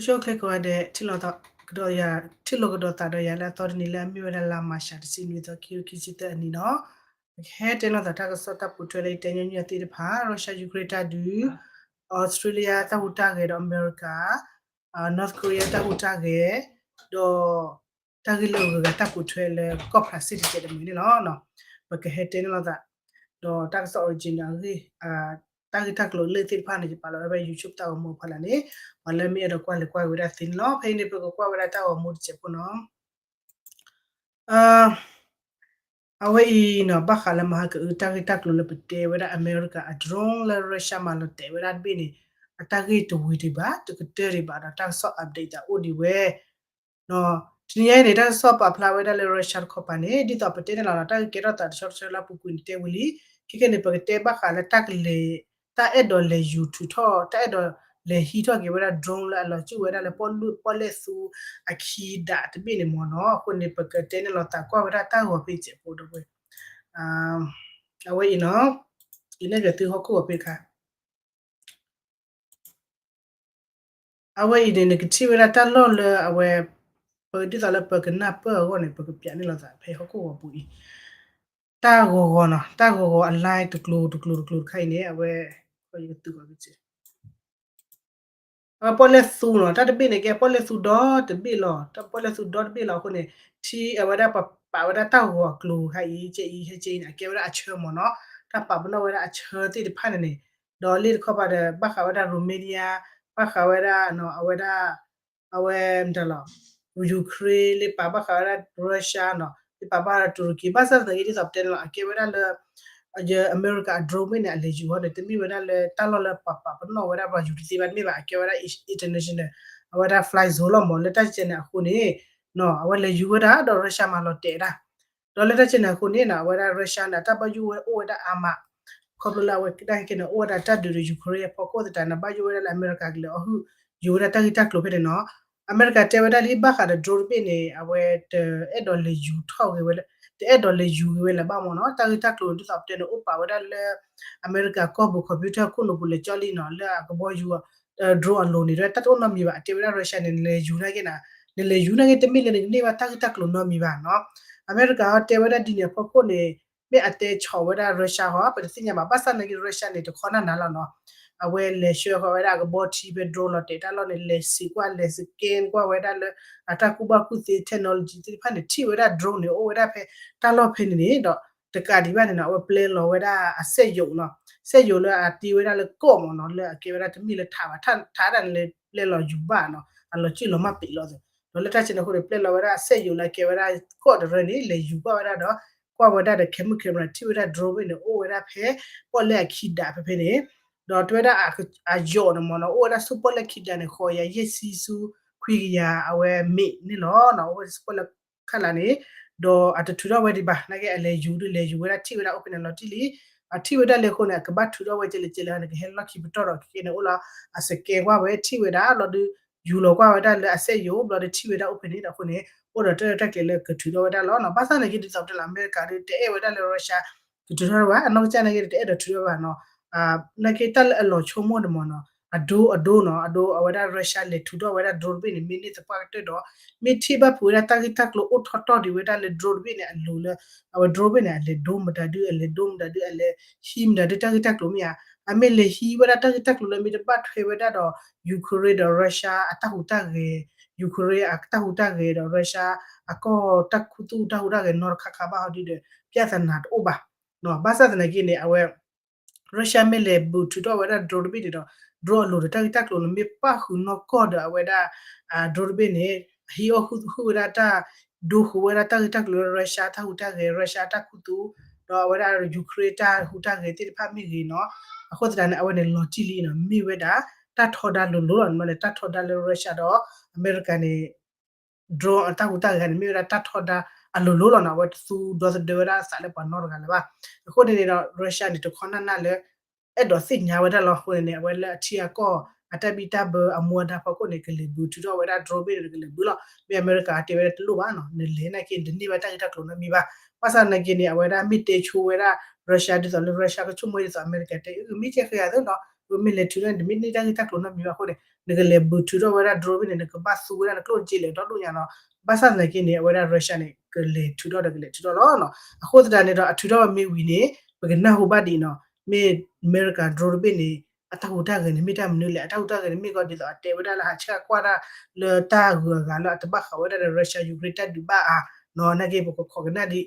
ကၠိချ့ကိးဂၤဒဲး ထံၣ်လိာ်သးကဒီးယၤ, ထံၣ်လိာ်ကဒီးသးဒီးယၤလၢအသီတနံၤလၢအမ့ၢ်ဝဲဒၣ်လါမၤရှးတဆံနွံသီ ခံကထိခံဆံသၢအနံၤနီၤ. ပကဟဲတဲလိာ်သးတၢ်ကစီၣ်တၢ်ပိာ်ထွဲလၢ ယတဲညီနုၢ်အီၤသ့ၣ်တဖၣ်, Russia Ukraine တၢ်ဒုး, Australia တၢ်ဟူးတၢ်ဂဲၤဒီးအမဲရကၤ, North Korea တၢ်ဟူးတၢ်ဂဲၤ, ဒီး တၢ်ဂ့ၢ်လၢအဂုၤအဂၤတၢ်ပိာ်ထွဲလၢကီၣ်ဖးစ့ၣ်တစဲးတမှဲၤန့ၣ်လီၤ. ပကဟဲတဲန့ၣ်လိာ်သး, ဒီးတၢ်ကစီၣ် original အဂ့ၢ်, တၢ်ဂ့ၢ်တၢ်ကျိၤလၢသ့ၣ်တဖၣ်န့ၣ် ယပာ်လီၤဝဲဒၣ်ဖဲ YouTube တၢ်ဂီၤမူအဖီလာ်န့ၣ်, ပှၤလၢမ့ၢ်အဲၣ်ဒိးကွၢ်လဲၤကွၢ်က့ၤဝဲဒၣ်သ့န့ၣ်လီၤ. ဖဲအံၤန့ၣ် ပကကွၢ်ဝဲဒၣ်တၢ်ဂီၤမူတစဲးဖိနီၤ. အဝဲအံၤနီၤ ဘၣ်ဃးလၢမဟါကအု တၢ်ဂ့ၢ်တၢ်ကျိၤလၢပတဲဝဲဒၣ် အမဲရကၤအ drone လၢ Russia မၤလီၤတဲာ်ဝဲဒၣ်တဘ့ၣ်န့ၣ်, အတၢ်ဂ့ၢ်တဝံၤဒံးဘၣ် တကတၢၢ်ဒံးဘၣ်ဒီး တၢ်ကစီၣ် update သးအိၣ်ဒံးဝဲ တနံၤညါအံၤန့ၣ် တၢ်ကစီၣ်ပာ်ဖျါဝဲဒၣ်လၢ Russia တခီပၤန့ၣ် ဒ်သိးပတဲန့ၣ်လီၤနီၤ, တၢ်ဂ့ၢ်ကဲထီၣ်သးတဆီတဆီလၢအပူၤကွံာ်န့ၣ်တဲဝံၤလံ. ခဲကနံၣ်န့ၣ် ပကတဲဘၣ်ဃးလၢတၢ်ကလဲၤ, တၢ်အဲၣ်ဒိးလဲၤယူၤထုးထီၣ်, တၢ်အဲၣ်ဒိးလဲၤဟံးထီၣ်က့ၤဝဲဒၣ် drone လၢအလီၤစုၣ်ဝဲဒၣ်လၢပီၣ်လဲၣ်သူအခံဒးတဘ့ၣ်န့ၣ်မ့ၢ်နီၤ. အဃိန့ၣ် ပကတဲန့ၣ်လိာ်သးကွၢ်ဝဲဒၣ်တၢ်ဂီၤဖဲစဲးဖိဒီးဝဲ အဝဲအံၤနီၤ, ယနဲၣ်က့ၤသုဟီၣ်ခိၣ်ဂီၤဖဲတခါ အဝဲအံၤန့ၣ် နကထံၣ်ဝဲဒၣ်တၢ်လီၢ်လၢအဝဲ, ပဒ်သိးလၢပကနၢ်ပၢၢ်အဂီၢ်န့ၣ် ပကပျးန့ၢ်လိာ်သးဖဲဟီၣ်ခိၣ်ဂီၤပူၤအံၤ, တၢ်ဂီၤဂီၤနီၤ, တၢ်ဂီၤဂီၤအ line တကျိၤတကျိၤတကျိၤတခါအံၤန့ၣ် အဝဲ, ယကသုးအီၤ အဝဲပီၣ်လဲၣ်သူနီၤ, တၢ်တဘ့ၣ်န့ၣ် ကဲပီၣ်လဲၣ်သူဒီတဘ့ၣ်လီၤ, တၢ်ပီၣ်လဲၣ်သူဒီတဘ့ၣ်လီၤ. အဃိန့ၣ် ထံအဝဲဒၣ်ပပာ်ဝဲဒၣ်တၢ်ဂီၤအကျိၤခါအံၤ ကဲအံၤ ဟဲကဲအံၤန့ၣ် အကဲဝဲဒၣ်အဆၢမ့ၢ်နီၤ, တၢ်ပာ်ပနီၣ်ဝဲဒၣ်အဆၢသ့ၣ်တဖၣ်န့ၣ်န့ၣ်, ဒီးလ့ၣ်တခီပၤဒီး ဘၣ်ဃးဝဲဒၣ် Romania, ဘၣ်ဃးဝဲဒၣ် အဝဲဒၣ် အဝဲမတၤလီၤ, Ukraine လၢပာ်ဘၣ်ဃးဝဲဒၣ် Russia နီၤ, လၢပာ်ဘၣ်ဃးဝဲဒၣ် Turkey, ဘၣ်ဆၣ်သနာ်က့ ဒ်သိးပတဲန့ၣ်လီၤ, အကဲဝဲဒၣ်လၢ အမဲရကၤအ drone မ့ၢ်န့ၣ် အလဲၤယူၤဟီန့ၣ် တမ့ၢ်ဝဲဒၣ်လၢတၢ်လီၢ်လၢပှၤပာ်ပနီၣ်ဝဲဒၣ် ပှၤယူၤတသ့ဘၣ် တမ့ၢ်ဘၣ်, အကဲဝဲဒၣ် international, အဝဲဒၣ် fly zone လီၤမ့ၢ်, လၢတၢ်ကဲန့ၣ်အဃိန့ၣ်, အဝဲလဲၤယူၤဝဲဒၣ်ဒီး Russia မၤလီၤတဲာ်ဒၣ်, ဒီးလၢတၢ်ကဲန့ၣ်အဃိန့ၣ်နီၤ အဝဲဒၣ် Russia န့ၣ် အတၢ်ဘၣ်ယိၣ်ဝဲအိၣ်ဝဲဒၣ်အါမး, ခီဖျိလၢအဝဲဒၣ်ကဲန့ၣ် အိၣ်ဝဲဒၣ်တၢ်ဒုးဒီး Ukraine အဖီခိၣ်သတးန့ၣ် ဘၣ်ယိၣ်ဝဲဒၣ်လၢအမဲရကၤကလဲၤအီၣ်ဟုၣ် ယူၤဝဲဒၣ်တၢ်ဂ့ၢ်တၢ်ကျိၤဖဲန့ၣ်နီၤ. အမဲရကၤတဲဝဲဒၣ်လံ ဘၣ်ဃးဒီး drone တဘ့ၣ်န့ၣ် အဝဲတအဲၣ်ဒိးလဲၤယူၤထီၣ်ဂ့ၤဝဲ, တအဲၣ်ဒိးလဲၤယူၤဂ့ၤဝဲလၢၤဘၣ်မ့ၢ်နီၤ. တၢ်ဂ့ၢ်တၢ်ကျိၤန့ၣ် ဒ်သိးပတဲန့ၣ် အိၣ်ပာ်ဝဲဒၣ်လၢ အမဲရကၤကီၢ်ပူၤ computer ခိၣ်နူာ်ပူၤလဲၤကၠီလံနီၤ, လၢအကဘီယူၤ drone အလိၤန့ၣ် တၢ်တအိၣ်နီတမံၤဘၣ်. အတဲဝဲဒၣ် Russia န့ၣ် နလဲၤယူၤနာ်က့န့ၣ်, နလဲၤယူၤနာ်က့ တမ့ၢ်လၢနကန့ၢ်ဘၣ်တၢ်ဂ့ၢ်တၢ်ကျိၤနီတမံၤဘၣ်နီၤ. အမဲရကၤဟီတဲဝဲဒၣ်ဒ်န့ၣ်အဖီခိၣ်န့ၣ် မ့ၢ်အတဲဆီၣ်ဝဲဒၣ် Russia ဟီ ပတသ့ၣ်ညါဘၣ်. ဘၣ်ဆၣ်နာ်က့ Russia န့ၣ် တခီနၢ်နၤလီၤနီၤ. အဝဲလဲၤဆှၢဃီၤဝဲဒၣ်အကဘီထံဖဲ drone လီၤတဲာ်တၢ်လီၢ်န့ၣ် လဲၤစံးကွၢ် လဲၤ scan ကွၢ်ဝဲဒၣ်လၢ အတၢ်ကူၣ်ဘၣ်ကူၣ်သ့ technology သ့ၣ်တဖၣ်န့ၣ် ထံၣ်ဝဲဒၣ် drone န့ၣ် အိၣ်ဝဲဒၣ်ဖဲတၢ်လီၢ်ဖဲန့ၣ်န့ၣ်ဒီး တကးဒံးဘၣ်န့ၣ်နီၤ အဝဲပျဲလီၤဝဲဒၣ်အစက်ရုပ်နီၤ, စက်ရုပ်လၢအတ့ဝဲဒၣ်လၢကီၢ်မ့ၢ်နီၤ, လၢအကဲဝဲဒၣ်တမ့ၢ်လၢထးဘၣ်, ထးဒၣ်န့ၣ်လၢပျဲလီၤယူၤဘၣ်နီၤ, အလီၤစံၣ်လီၤမၢ်ပံးလီၤသး. ဒီးလၢတၢ်စဲန့ၣ်အဃိန့ၣ် ပျဲလီၤဝဲဒၣ်အစက်ရုပ်လၢအကဲဝဲဒၣ်ကီၢ်တရၢန့ၣ် လဲၤယူၤကွၢ်ဝဲဒၣ်ဒီး ကွၢ်ဝဲဒၣ်ဒီး camera camera ထံၣ်ဝဲဒၣ် drone ဘ့ၣ်န့ၣ် အိၣ်ဝဲဒၣ်ဖဲ ပီၣ်လဲၣ်အခံဒးဖဲဖဲန့ၣ်, ဒီးတဲဝဲဒၣ် အယိာ်န့ၣ်မ့ၢ်နီၤ အိၣ်ဝဲဒၣ်ဆူပီၣ်လဲၣ်ခံဒးန့ၣ် ဃိးကယၤယဲၢ်ဆံဆူ ခွံကယၤ အဝဲမ့ၣ်န့ၣ်လီၤနီၤ, အိၣ်ဝဲဒၣ်ဆူပီၣ်လဲၣ်ခါလာ်န့ၣ်, ဒီးအတထုးထီၣ်ဝဲဒံးဘၣ်, နာ်က့အလဲၤယူၤဒုး လဲၤယူၤဝဲဒၣ် ထံၣ်ဝဲဒၣ်အိၣ်ဖဲန့ၣ်လီၤတံၢ်လံ, အထံၣ်ဝဲဒၣ်လၢအဃိန့ၣ် အကဘၣ်ထုးထီၣ်ဝဲကဲလဲၣ်ကဲလဲၣ်န့ၣ် ကဟဲလီၢ်ခံပတီၢ်ဒီး ခဲကဲန့ၣ်အိၣ်လီၤ, အ scan ကွၢ်ဝဲ ထံၣ်ဝဲဒၣ်လီၤဒုး ယူၤလီၤကွၢ်ဝဲဒၣ်လၢအစက်ရုပ် ဘျီဒီးထံၣ်ဝဲဒၣ်အိၣ်ဖဲန့ၣ်ဒီးအဃိန့ၣ် အိၣ်ဒီးတၢ်ရဲၣ်တၢ်ကျဲၤလၢကထုးထီၣ်ဝဲဒၣ်လီၤနီၤ. ဘၣ်ဆၣ်နာ်က့ ဒ်သိးပတဲလီၤ အမဲရကၤဒုး တအဲၣ်ဝဲဒၣ်လၢ Russia ကထုးထီၣ်ဝဲဘၣ်, အနီၢ်ကစၢ်နာ်က့ တအဲၣ်ဒိးထုးထီၣ်ဘၣ်နီၤ. နာ်က့တၢ်လၢအလီၤဆိကမိၣ်န့ၣ်မ့ၢ်နီၤ အဒိ အဒိနီၤ အဒိ အဝဲဒၣ် Russia လဲၤထုးထီၣ်ဝဲဒၣ် drone တဘ့ၣ်န့ၣ် မ့ၢ်န့ၢ်သပှၢ်ကတၢၢ်ဒီး မ့ၢ်ထံၣ်ဘၣ်ဖုးဝဲဒၣ်တၢ်ဂ့ၢ်တၢ်ကျိၤအိၣ်ထီၣ်တီၢ်ဒံးဝဲဒၣ်လၢ drone တဘ့ၣ်န့ၣ် အလိၤလၢ အဝဲ drone တဘ့ၣ်န့ၣ် အလဲၤဒိမတၤဒုး အလဲၤဒိမတၤဒုး အလဲၤဟံးမတၤဒုး တၢ်ဂ့ၢ်တၢ်ကျိၤမ့ၢ်ဧါ. အမ့ၢ်လဲၤဟံးဝဲဒၣ်တၢ်ဂ့ၢ်တၢ်ကျိၤလၢမ့ၢ်တဘၣ်ထွဲဝဲဒၣ်ဒီး Ukraine ဒီး Russia အတၢ်ဟူးတၢ်ဂဲၤ, Ukraine အတၢ်ဟူးတၢ်ဂဲၤဒီး Russia အကီၢ်တၢ်ခူသူၣ်တၢ်ဟူးတၢ်ဂဲၤနီတခါခါဘၣ်ဟီဒုးဒီး ပြဿနာတအိၣ်ဘၣ်. ဘၣ်ဆၣ်သနာ်က့န့ၣ် အဝဲ Russia မ့ၢ်လဲၤဘုးထုးထီၣ်ဝဲဒၣ် drone တဘ့ၣ်န့ၣ်ဒီး drone အလိၤဒီးတၢ်ဂ့ၢ်တၢ်ကျိၤန့ၣ် မ့ၢ်ပၣ်ဃုာ်နီၢ်ကီၢ်ဒီးအဝဲဒၣ် drone တဘ့ၣ်န့ၣ် ဟံးအီၣ်ဟုၣ်ဟုၣ်ဝဲဒၣ်တၢ် ဒိဃုာ်ဝဲဒၣ်တၢ်ဂ့ၢ်တၢ်ကျိၤလၢ Russia တၢ်ဟူးတၢ်ဂဲၤ Russia တၢ်ခူသူၣ် ဒီးအဝဲဒၣ် Ukraine တၢ်ဟူးတၢ်ဂဲၤသ့ၣ်တဖၣ်မ့ၢ်ဂ့ၤနီၤ. အဃိသတးန့ၣ် အဝဲန့ၣ်လီၤတံၢ်လံနီၤ မ့ၢ်ဝဲဒၣ် တၢ်ထီဒါလိၤလိၤလီၤ န့ၣ်မ့ၢ်လၢတၢ်ထီဒါလၢ Russia ဒီး အမဲရကၤန့ၣ် drone အတၢ်ဟူးတၢ်ဂဲၤန့ၣ် မ့ၢ်ဝဲဒၣ်တၢ်ထီဒါအလိၤလိၤလီၤနီၤ. အဝဲတသူဒီသဒၢဝဲဒၣ်သးလၢပှၤနီတဂၤလၢၤဘၣ်. အဃိန့ၣ်န့ၣ်ဒီး Russia န့ၣ် တခီနၢ်နၢ်လၢ အဲၣ်ဒိးသ့ၣ်ညါဝဲဒၣ်လီၤ. အဃိန့ၣ်န့ၣ် အဝဲလၢအထံအကီၢ် အတၢ်ဘံၣ်တၢ်ဘၢအမူအဒါဖီခိၣ်န့ၣ် ကလဲၤဘုးထုးထီၣ်ဝဲဒၣ် drone ဘ့ၣ်န့ၣ် ကလဲၤဘုးလီၤ. မ့ၢ်အမဲရကၤတဲဝဲဒၣ်တလိၣ်ဘၣ်နီၤ နလဲၤနာ်က့ နတန့ၢ်ဘၣ်တၢ်ဂ့ၢ်တၢ်ကျိၤနီတမံၤဘၣ်. ဘၣ်ဆၣ်သနာ်က့န့ၣ် အဝဲဒၣ်မ့ၢ်တဲဆိဝဲဒၣ် Russia ဒ်သိးလၢ Russia ကဆိကမိၣ်ဒ်သိးအမဲရကၤတဲ အမ့ၢ်ကဲဃဲဧါသ့နီၤ မ့ၢ်လဲၤထုးထီၣ်န့ၣ် တမ့ၢ်န့ၢ်တၢ်ဂ့ၢ်တၢ်ကျိၤနီတမံၤဘၣ်အဃိန့ၣ် နကလဲၤဘုၣ်ထုးထီၣ်ဝဲဒၣ် drone ဖဲန့ၣ် နကဘၣ်သူဝဲဒၣ်နကျိၣ်စ့လဲၤဒီဒိၣ်ညါနီၤ. ဘၣ်ဆၣ်သနာ်က့န့ၣ် အဝဲဒၣ် Russia န့ၣ် ကလဲၤထုးထီၣ်ဒီးကလဲၤထုးထီၣ်လီၤနီၤ. အဃိသတးန့ၣ်ဒီး အထုးထီၣ်ဝဲမ့ၢ်ဝံၤန့ၣ် ပကနၢ်ဟူဘၣ်ဒံးနီၤ, မ့ၢ်အမဲရကၤ drone တဘ့ၣ်န့ၣ် အတၢ်ဟူးတၢ်ဂဲၤန့ၣ် မ့ၢ်တၢ်မနုၤလဲၣ်. အတၢ်ဟူးတၢ်ဂဲၤန့ၣ် မ့ၢ်ကီးဒ်သိးအတဲဝဲဒၣ်လၢ ဟးဆှၣ်ကွၢ်တၢ်လၢတၢ်ဂုၤအဂၤလၢအတဘၣ်ဃးဝဲဒၣ်ဒီး Russia Ukraine တၢ်ဒုးဘၣ်အါနီၤ. နာ်က့ ပကခိးကနၣ်ဒံး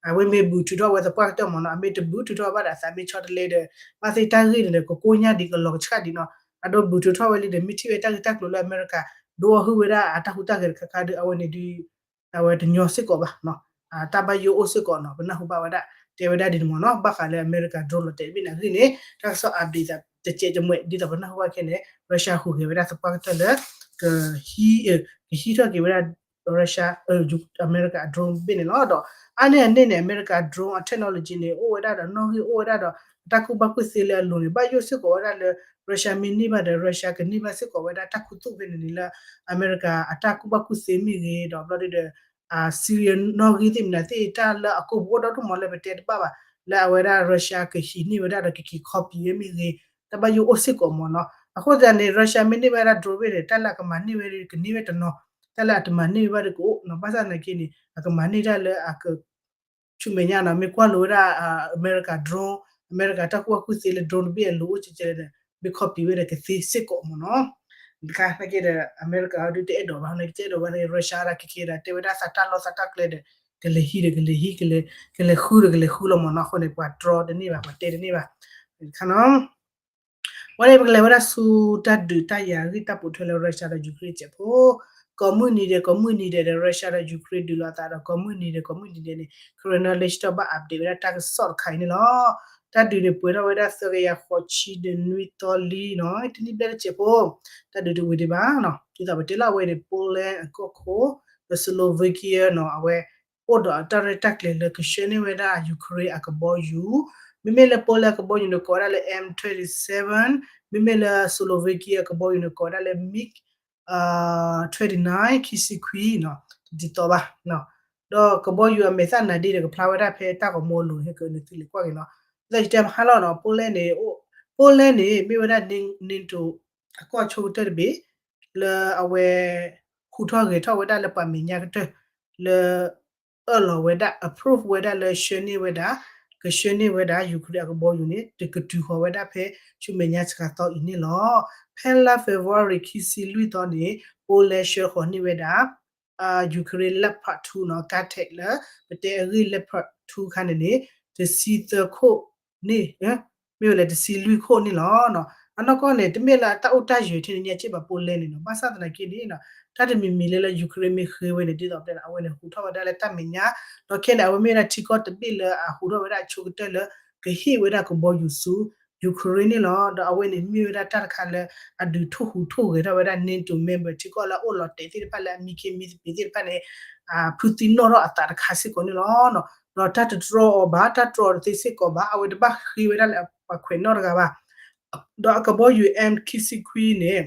အဝဲမ့ၢ်ဘုၣ်ထုးထီၣ်ဝဲသပှၢ်ကတၢၢ်မ့ၢ်နီၤ, အမ့ၢ်တဘုၣ်ထုးထီၣ်ဘၣ်ဒီး အသးမ့ၢ်ဆီတလဲဒီး ဘၣ်သ့ၣ်တၢ်ဂ့ၢ်န့ၣ်ဒီး ကကိညၢ်ဒံး ကလီၤကဆှၣ်ဒံးနီၤ. အဒိဘုၣ်ထုးထီၣ်ဝဲလံဒီး မ့ၢ်ထံၣ်ဝဲတၢ်ဂ့ၢ်တၢ်ကျိၤလၢအမဲရကၤ ဒိအီၣ်ဟုၣ်ဝဲဒၣ်အတၢ်ဟူးတၢ်ဂဲၤတခါခါဒီး အဝဲန့ၣ်ဒုး အဝဲတညီစ့ၢ်ကီးဘၣ်နီၤ, တၢ်ဘၣ်ယိၣ်အိၣ်စ့ၢ်ကီးနီၤ. ပနၢ်ဟူဘၣ်ဝဲဒၣ် တဲဝဲဒၣ်ဒ်န့ၣ်မ့ၢ်နီၤ, ဘၣ်ဃးလၢအမဲရကၤ drone လီၤတဲာ်တဘ့ၣ်န့ၣ်အဂ့ၢ်န့ၣ် တၢ်ကစီၣ် update တစဲးတမှဲး ဒ်သိးပနၢ်ဟူဘၣ်ခဲန့ၣ် Russia ဟူးဂဲၤဝဲဒၣ်သပှၢ်ကတၢၢ်လၢ ကဟံး ကဟံးထီၣ်က့ၤဝဲဒၣ် Russia အမဲရကၤအ drone တဘ့ၣ်န့ၣ်လီၤ. ဒီးအါန့ၢ်အန့ၣ်န့ၣ် အမဲရကၤ drone အ technology န့ၣ် အိၣ်ဝဲဒၣ်ဒီးနီၣ်ဂံၢ် အိၣ်ဝဲဒၣ်ဒီး အတၢ်ကူၣ်ဘၣ်ကူၣ်သ့လၢအလိၤန့ၣ် ဘၣ်ယိၣ်စ့ၢ်ကီးဝဲဒၣ်လၢ Russia မ့ၢ်န့ၢ်ဘၣ်ဒီး Russia ကန့ၢ်ဘၣ်စ့ၢ်ကီးဝဲဒၣ်တၢ်ခူသူၣ်ဖဲန့ၣ်န့ၣ်လၢ အမဲရကၤအတၢ်ကူၣ်ဘၣ်ကူၣ်သ့မ့ၢ်ဂ့ၤ ဒီးဘျီဒုဒီး Syria နီၣ်ဂံၢ်သ့ၣ်မနုၤသ့ၣ် တၢ်လၢအကိာ်ပူၤအိၣ်ဒီဒူၣ်မးလၢပတဲတဘၣ်ဘၣ် လၢအဝဲဒၣ် Russia ကဟံးန့ၢ်ဝဲဒၣ်ဒီးကက့ၤ copy ဝဲမ့ၢ်ဂ့ၤ တၢ်ဘၣ်ယိၣ်အိၣ်စ့ၢ်ကီးမ့ၢ်နီၤ. အဃိသတးန့ၣ် Russia မ့ၢ်န့ၢ်ဘၣ်ဒၣ် drone ဘ့ၣ်န့ၣ် တၢ်လၢအကမၤန့ၢ်ဝဲကန့ၢ်ဝဲတနီၤ, တၢ်လၢအတမၤန့ၢ်ဝဲဘၣ်ဒီးကအိၣ်နီၤ. ဘၣ်ဆၣ်သနာ်က့န့ၣ် အကမၤန့ၢ်တၢ်လၢအက ဆူမဲာ်ညါနီၤ မ့ၢ်ကွၢ်လိာ်ဝဲဒၣ် အမဲရကၤ drone, အမဲရကၤတၢ်ကူၣ်ဘၣ်ကူၣ်သ့လၢ drone တဘ့ၣ်အလိၤအိၣ်ကဲကဲလဲၣ်န့ၣ် မ့ၢ် copy ဝဲဒီးကသ့စ့ၢ်ကီးမ့ၢ်နီၤ. တခါနာ်က့ဒီး အမဲရကၤဒုးတအဲၣ်ဒိးဘၣ် နာ်က့တအဲၣ်ဒိးဘၣ်န့ၣ် Russia ဒၣ်ကဲကဲဒီး တဲဝဲဒၣ်သးတၢ်လီၢ်သးတၢ်ကျဲဒီး ကလဲၤဟံးဒီးကလဲၤဟံး ကလဲၤဃုဒီးကလဲၤဃုလီၤမ့ၢ်နီၤ. အဃိန့ၣ် ပှၤတြီတန့ၢ်ဘၣ် ပှၤတဲတန့ၢ်ဘၣ် တခါနီၤ. ဝဲန့ၣ်ပကလဲၤဝဲဒၣ်ဆူတၢ်ဒုးတၢ်ယၤအဂ့ၢ်တၢ်ပိာ်ထွဲလၢ Russia ဒီး Ukraine တစဲးဖိ, ကိးမုၢ်နံၤဒဲး ကိးမုၢ်နံၤဒဲးဒီး Russia ဒီး Ukraine ဒုးလိာ်အသးဒီး ကိးမုၢ်နံၤဒဲး ကိးမုၢ်နံၤဒဲးန့ၣ် Kremlin လၢဆၢကတီၢ်ဘၣ် update ဝဲဒၣ်တၢ်ကစီၣ်တခါအံၤန့ၣ်လီၤ. တၢ်ဒုးန့ၣ်ပှဲၤထီၣ်ဝဲဒၣ်သၢကယၤဃိးဆံဒီးနွံသီလံနီၤ, တနံၣ်ဘျဲၣ်တစဲးဖိ တၢ်ဒုးတဝံၤဒံးဘၣ်နီၤ. ဒ်သိးပတဲလီၤအဝဲန့ၣ် Poland အကီၢ်ခိၣ် ဒီး Slovakia နီၤ အဝဲ အိၣ်ဒီးတၢ်ရဲၣ်တၢ်ကျဲၤလၢကဆှၢန့ၢ်ဝဲဒၣ် Ukraine အကဘီယူၤ, မ့မ့ၢ်လၢ Poland အကဘီယူၤန့ၣ် ကိးဝဲဒၣ်လၢ M twenty-seven, မ့မ့ၢ်လၢ Slovakia အကဘီယူၤန့ၣ် ကိးဝဲဒၣ်လၢ MiG twenty-nine ခံဆံခွံနီၤ, တဒ်သိးဘၣ်. ဒီးကဘီယူၤအမဲာ်သၣ်နါဒ့ဒီး ကဖျါဝဲဒၣ်ဖဲတၢ်ဂီၤမူအလိၤန့ၣ် ဟဲကနုာ်သုလ့ၤကွၢ်က့ၤနီၤ. ဒ်သိးယတဲမဟါလီၤနီၤ Poland န့ၣ် Poland န့ၣ် မ့ၢ်ဝဲဒၣ် NATO အကီၢ်ဆိကတၢၢ်တဘ့ၣ် လၢအဝဲ ဟူးထီၣ်ဂဲၤထီၣ်ဝဲဒၣ်လၢပှၤမဲာ်ညါကတၢၢ် လၢ အၢၣ်လီၤဝဲဒၣ် approve ဝဲဒၣ်လၢဆှၢန့ၢ်ဝဲဒၣ် ကဆှၢန့ၢ်ဝဲဒၣ် Ukraine အကဘီယူၤန့ၣ် တကတုၤဃီၤဝဲဒၣ်ဖဲ ဆူမဲာ်ညါစှၤသီအံၤန့ၣ်လီၤ. ဖဲလါ February ခံဆံလွံၢ်သီန့ၣ် Poland ဆှၢဃီၤန့ၢ်ဝဲဒၣ် Ukraine Leopard two နီၤ, Katyusha လၢ ပတဲအဂ့ၢ် Leopard two ခါန့ၣ်န့ၣ် တဆံသၢခိၣ်န့ၣ် မ့ၢ်ဝဲလဲၣ် တဆံလွံၢ်ခိၣ်န့ၣ်လီၤ. အနီၢ်ကီၢ်န့ၣ် တမ့ၢ်လၢတၢ်အိၣ်တၢ်ယၢၤထဲန့ၣ်ညါစ့ၢ်ဘၣ် Poland န့ၣ်နီၤ, ဘၣ်ဆၣ်သနာ်က့န့ၣ် တၢ်တမံၤမံၤလၢလၢ Ukraine မ့ၢ်ဃ့ဝဲန့ၣ် ဒ်သိးပတဲလၢ အဝဲန့ၣ်ဟူးထီၣ်ဝဲဒၣ်လၢတၢ်မဲာ်ညါ, ဒီးခဲန့ၣ် အဝဲမ့ၢ်ဝဲဒၣ်ထံကီၢ်တဘ့ၣ်လၢအဟူးထီၣ်ဝဲဒၣ်အဆိကတၢၢ်လၢ ကဟ့ၣ်ဝဲဒၣ်ကဘီယူၤဆူ Ukraine န့ၣ်လီၤ. ဒီးအဝဲန့ၣ်မ့ၢ်ဝဲဒၣ်တၢ်တခါလၢ အဒုးထိၣ်ဟူးထိၣ်ဂဲၤထီၣ်ဝဲဒၣ် NATO member ထံကီၢ်လၢအအိၣ်လီၤတဲာ်သ့ၣ်တဖၣ်လၢအမံခ့မံသပ့ၤသ့ၣ်တဖၣ်န့ၣ် ဖုသံနီၣ်ထီၣ်အသးတခါစ့ၢ်ကီးန့ၣ်လီၤ. ဒီးတၢ်တတြီအီၤဘၣ်, တၢ်တြီတသ့စ့ၢ်ကီးဘၣ်, အဝဲတဘၣ်ဃ့ဝဲဒၣ်လၢပှၤခွဲးနီၣ်တဂၤဘၣ်. ဒီးအကဘီယူၤ M ခံဆံခွံန့ၣ်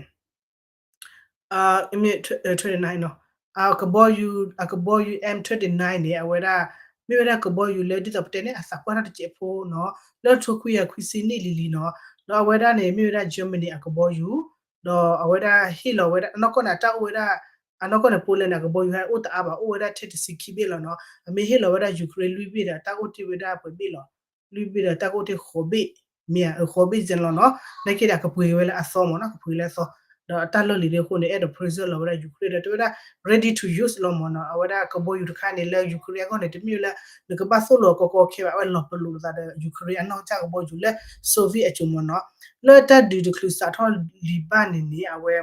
မ့ၢ် twenty-nine နီၤ, အကဘီယူၤ အကဘီယူၤ M twenty-nine န့ၣ် အဝဲဒၣ် မ့ၢ်ဝဲဒၣ်ကဘီယူၤလၢဒ်သိးပတဲန့ၣ် အသးပှၢ်ထီၣ်တစဲးဖိနီၤ, လၢထိခွံကယၤခွံဆံနံၣ်လံၤလံၤနီၤ, ဒီးအဝဲဒၣ်န့ၣ် မ့ၢ်ဝဲဒၣ် Germany အကဘီယူၤ, ဒီးအဝဲဒၣ်ဟ့ၣ်လီၤဝဲဒၣ် အနီၢ်ကီၢ်န့ၣ် အတၢ်အိၣ်ဝဲဒၣ် အနီၢ်ကီၢ်န့ၣ် Poland န့ၣ် အကဘီယူၤဟဲအိၣ်တအါဘၣ်, အိၣ်ဝဲဒၣ်ထဲတဆံခံဘ့ၣ်လီၤနီၤ, အမ့ၢ်ဟ့ၣ်လီၤဝဲဒၣ် Ukraine လွံၢ်ဘ့ၣ်ဒီး တၢ်အိၣ်တ့ၢ်ဝဲဒၣ်ပှဲၤဘ့ၣ်လီၤ. လွံၢ်ဘ့ၣ်ဒီးတၢ်ကအိၣ်တ့ၢ်ဃိးဘ့ၣ်, မ့ၢ်ဧါ, ဃိးဘ့ၣ်စဲလီၤနီၤ, နာ်က့ဒီး ကပှ့ၤက့ၤဝဲလၢအသီမ့ၢ်နီၤ, ကပှ့ၤလၢအသီ, ဒီးတၢ်လီၢ်လံၤဒ်အဃိန့ၣ် အဲၣ်ဒိး present လီၤဝဲဒၣ် Ukraine ဒီး တဲဝဲဒၣ် ready to use လီၤမ့ၢ်နီၤ, အဝဲဒၣ်ကဘီယူၤတခါန့ၣ် လၢ Ukraine အဂီၢ်န့ၣ် တမ့ၢ်လၢ နကဘၣ်သိၣ်လိာ်ကီကီခဲဘၣ်, အဝဲလီၤပလိာ်လိာ်သးဒီး Ukraine အနီၢ်ကစၢ်ကဘီယူၤလၢ Soviet အစိၤမ့ၢ်နီၤ, လၢတၢ်ဒုးတချုးစးထီၣ်လံၤဘၣ်န့ၣ်န့ၣ် အဝဲ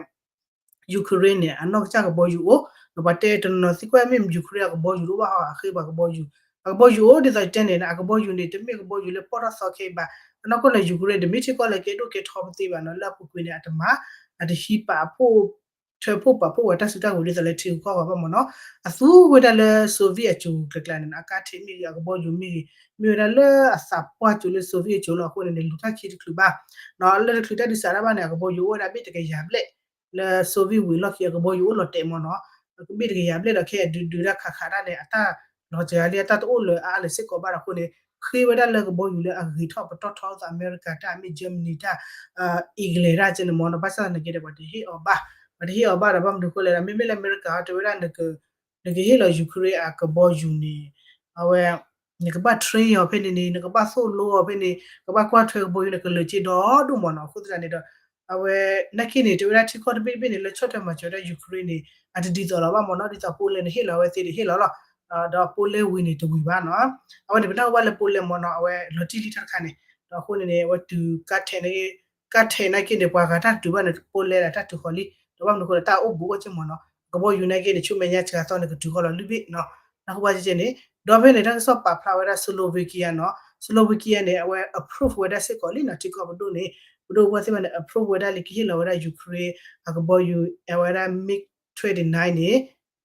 Ukraine န့ၣ် အနီၢ်ကစၢ်ကဘီယူၤအိၣ်, ဒီးပှၤတဲတနီၤနီၤသံကွၢ်မ့ၢ် Ukraine အကဘီယူၤတအိၣ်ဘၣ်ဟီ အဃ့ပှၤကဘီယူၤ, အကဘီယူၤအိၣ်ဒ်သိးတဲန့ၣ် အကဘီယူၤန့ၣ် တမ့ၢ်ကဘီယူၤလၢပီၢ်ထီၣ်သီခဲအံၤဘၣ်, အနီၢ်ကီၢ်န့ၣ် Ukraine တမ့ၢ်ထံကီၢ်လၢကဲဒိၣ်ကဲထီပသ့ဘၣ်နီၤ, လၢအပူၤကွံာ်န့ၣ် အတမၤ, အတဟံးပာ်ဖှိၣ် ထၢဖှိၣ်ပာ်ဖှိၣ်ဝဲတၢ်စုတၢ်ကဝဲၤဒ်သိးလၢထံဂုၤကီၢ်ဂၤဘၣ်မ့ၢ်နီၤ, အသူဝဲဒၣ်လၢ Soviet အစိၤကျဲကျါန့ၣ် အကါထံးမ့ၢ်ဂ့ၤ အကဘီယူၤမ့ၢ်ဂ့ၤ, မ့ၢ်ဝဲဒၣ်လၢအသးပှၢ်စိၤလၢ Soviet အစိၤလီၤအဃိန့ၣ်န့ၣ် လူၤထီၣ်ခံတချုးဘၣ်, လၢတချုးတၢ်ဒုးစးထီၣ်ဘၣ်န့ၣ် အကဘီယူၤအိၣ်ဝဲဒၣ်ဘ့ၣ်တကယၤဘျဲၣ်, လၢ Soviet ဝံၤလီၢ်ခံအကဘီယူၤအိၣ်လီၤတဲာ်မ့ၢ်နီၤ, ဘ့ၣ်တကယၤဘျဲၣ်ဒီးခဲအဒုးဒုးတၢ်ခးခးတၢ်န့ၣ် အတၢ်လီၤစှၤလံ အတၢ်တအိၣ်လၢအအါလၢၤစ့ၢ်ကီးဘၣ်ဒီးအဃိန့ၣ် ဃ့ဝဲဒၣ်လၢကဘီယူၤလၢအဂ့ၤထီၣ်ပတီၢ်ထီအသး အမဲရကၤတၢ် မ့ၢ် Germany တၢ် England တၢ်ကဲန့ၣ်မ့ၢ်နီၤ. ဘၣ်ဆၣ်သနာ်က့ဒီး ပှၤတဟ့ၣ်အီၤဘၣ်, ပှၤတဟ့ၣ်အီၤဘၣ်ဒီး ဘၣ်မနုၤဃိလဲၣ်ဒီး မ့မ့ၢ်လၢအမဲရကၤ တဲဝဲဒၣ် နကဟ့ၣ်လီၤ Ukraine အကဘီယူၤန့ၣ် အဝဲ နကဘၣ် train အီၤဖဲန့ၣ်န့ၣ် နကဘၣ်သိၣ်လိအီၤဖဲန့ၣ် ကဘၣ်ကွၢ်ထွဲကဘီယူၤန့ၣ် ကလၢာ်က့ဒီဒိၣ်မ့ၢ်နီၤ. အဃိသတးန့ၣ်ဒီး အဝဲ နာ်က့န့ၣ် တဲဝဲဒၣ်ထံကီၢ်တဘ့ၣ်တဘ့ၣ်န့ၣ် လၢဆီၣ်ထွဲမၤစၢၤဝဲဒၣ် Ukraine န့ၣ် အတဒ်သိးလီၤဘၣ်မ့ၢ်နီၤ. ဒ်သိး Poland န့ၣ် ဟ့ၣ်လီၤဝဲသ့န့ၣ် ဟ့ၣ်လီၤလီၤ. ဒီး Poland ဝံၤန့ၣ် တဝံၤဘၣ်နီၤ. အဝဲန့ၣ် ပနၢ်ဟူဘၣ်လၢ Poland မ့ၢ်နီၤ အဝဲလီၤတံၢ်လံတၢ်တခါန့ၣ် ဒီးအဃိန့ၣ်န့ၣ် အဝဲတုၤကါထဲးန့ၣ် ကါထဲးနာ်က့န့ၣ် ပှၤဂၤတၢ်တတုၤဘၣ်န့ၣ် Poland ဒီးတၢ်တုၤဃီၤလံ ဒီးဘၣ်မနုၤဃိလဲၣ် တၢ်အိၣ်ဘူးအိၣ်က့မ့ၢ်နီၤ. ကဘီယူၤနာ်က့န့ၣ် ဆူမဲာ်ညါစှၤသီန့ၣ် ကတုၤဃီၤလီၤလုၢ်ဘ့ၣ်နီၤ. နၢ်ဟူဘၣ်ကဲန့ၣ် ဒီးဖဲန့ၣ် တၢ်ကစီၣ်ပာ်ဖျါဝဲဒၣ် Slovakia နီၤ. Slovakia န့ၣ် အဝဲ approve ဝဲဒၣ်စ့ၢ်ကီးလံနီၤ ထံကီၢ်ပဒိၣ်န့ၣ် ပဒိၣ်ဝဲသ့ၣ်တဖၣ်န့ၣ် approve ဝဲဒၣ်လၢကဟ့ၣ်လီၤဝဲဒၣ် Ukraine အကဘီယူၤ အဝဲဒၣ် MiG twenty-nine န့ၣ်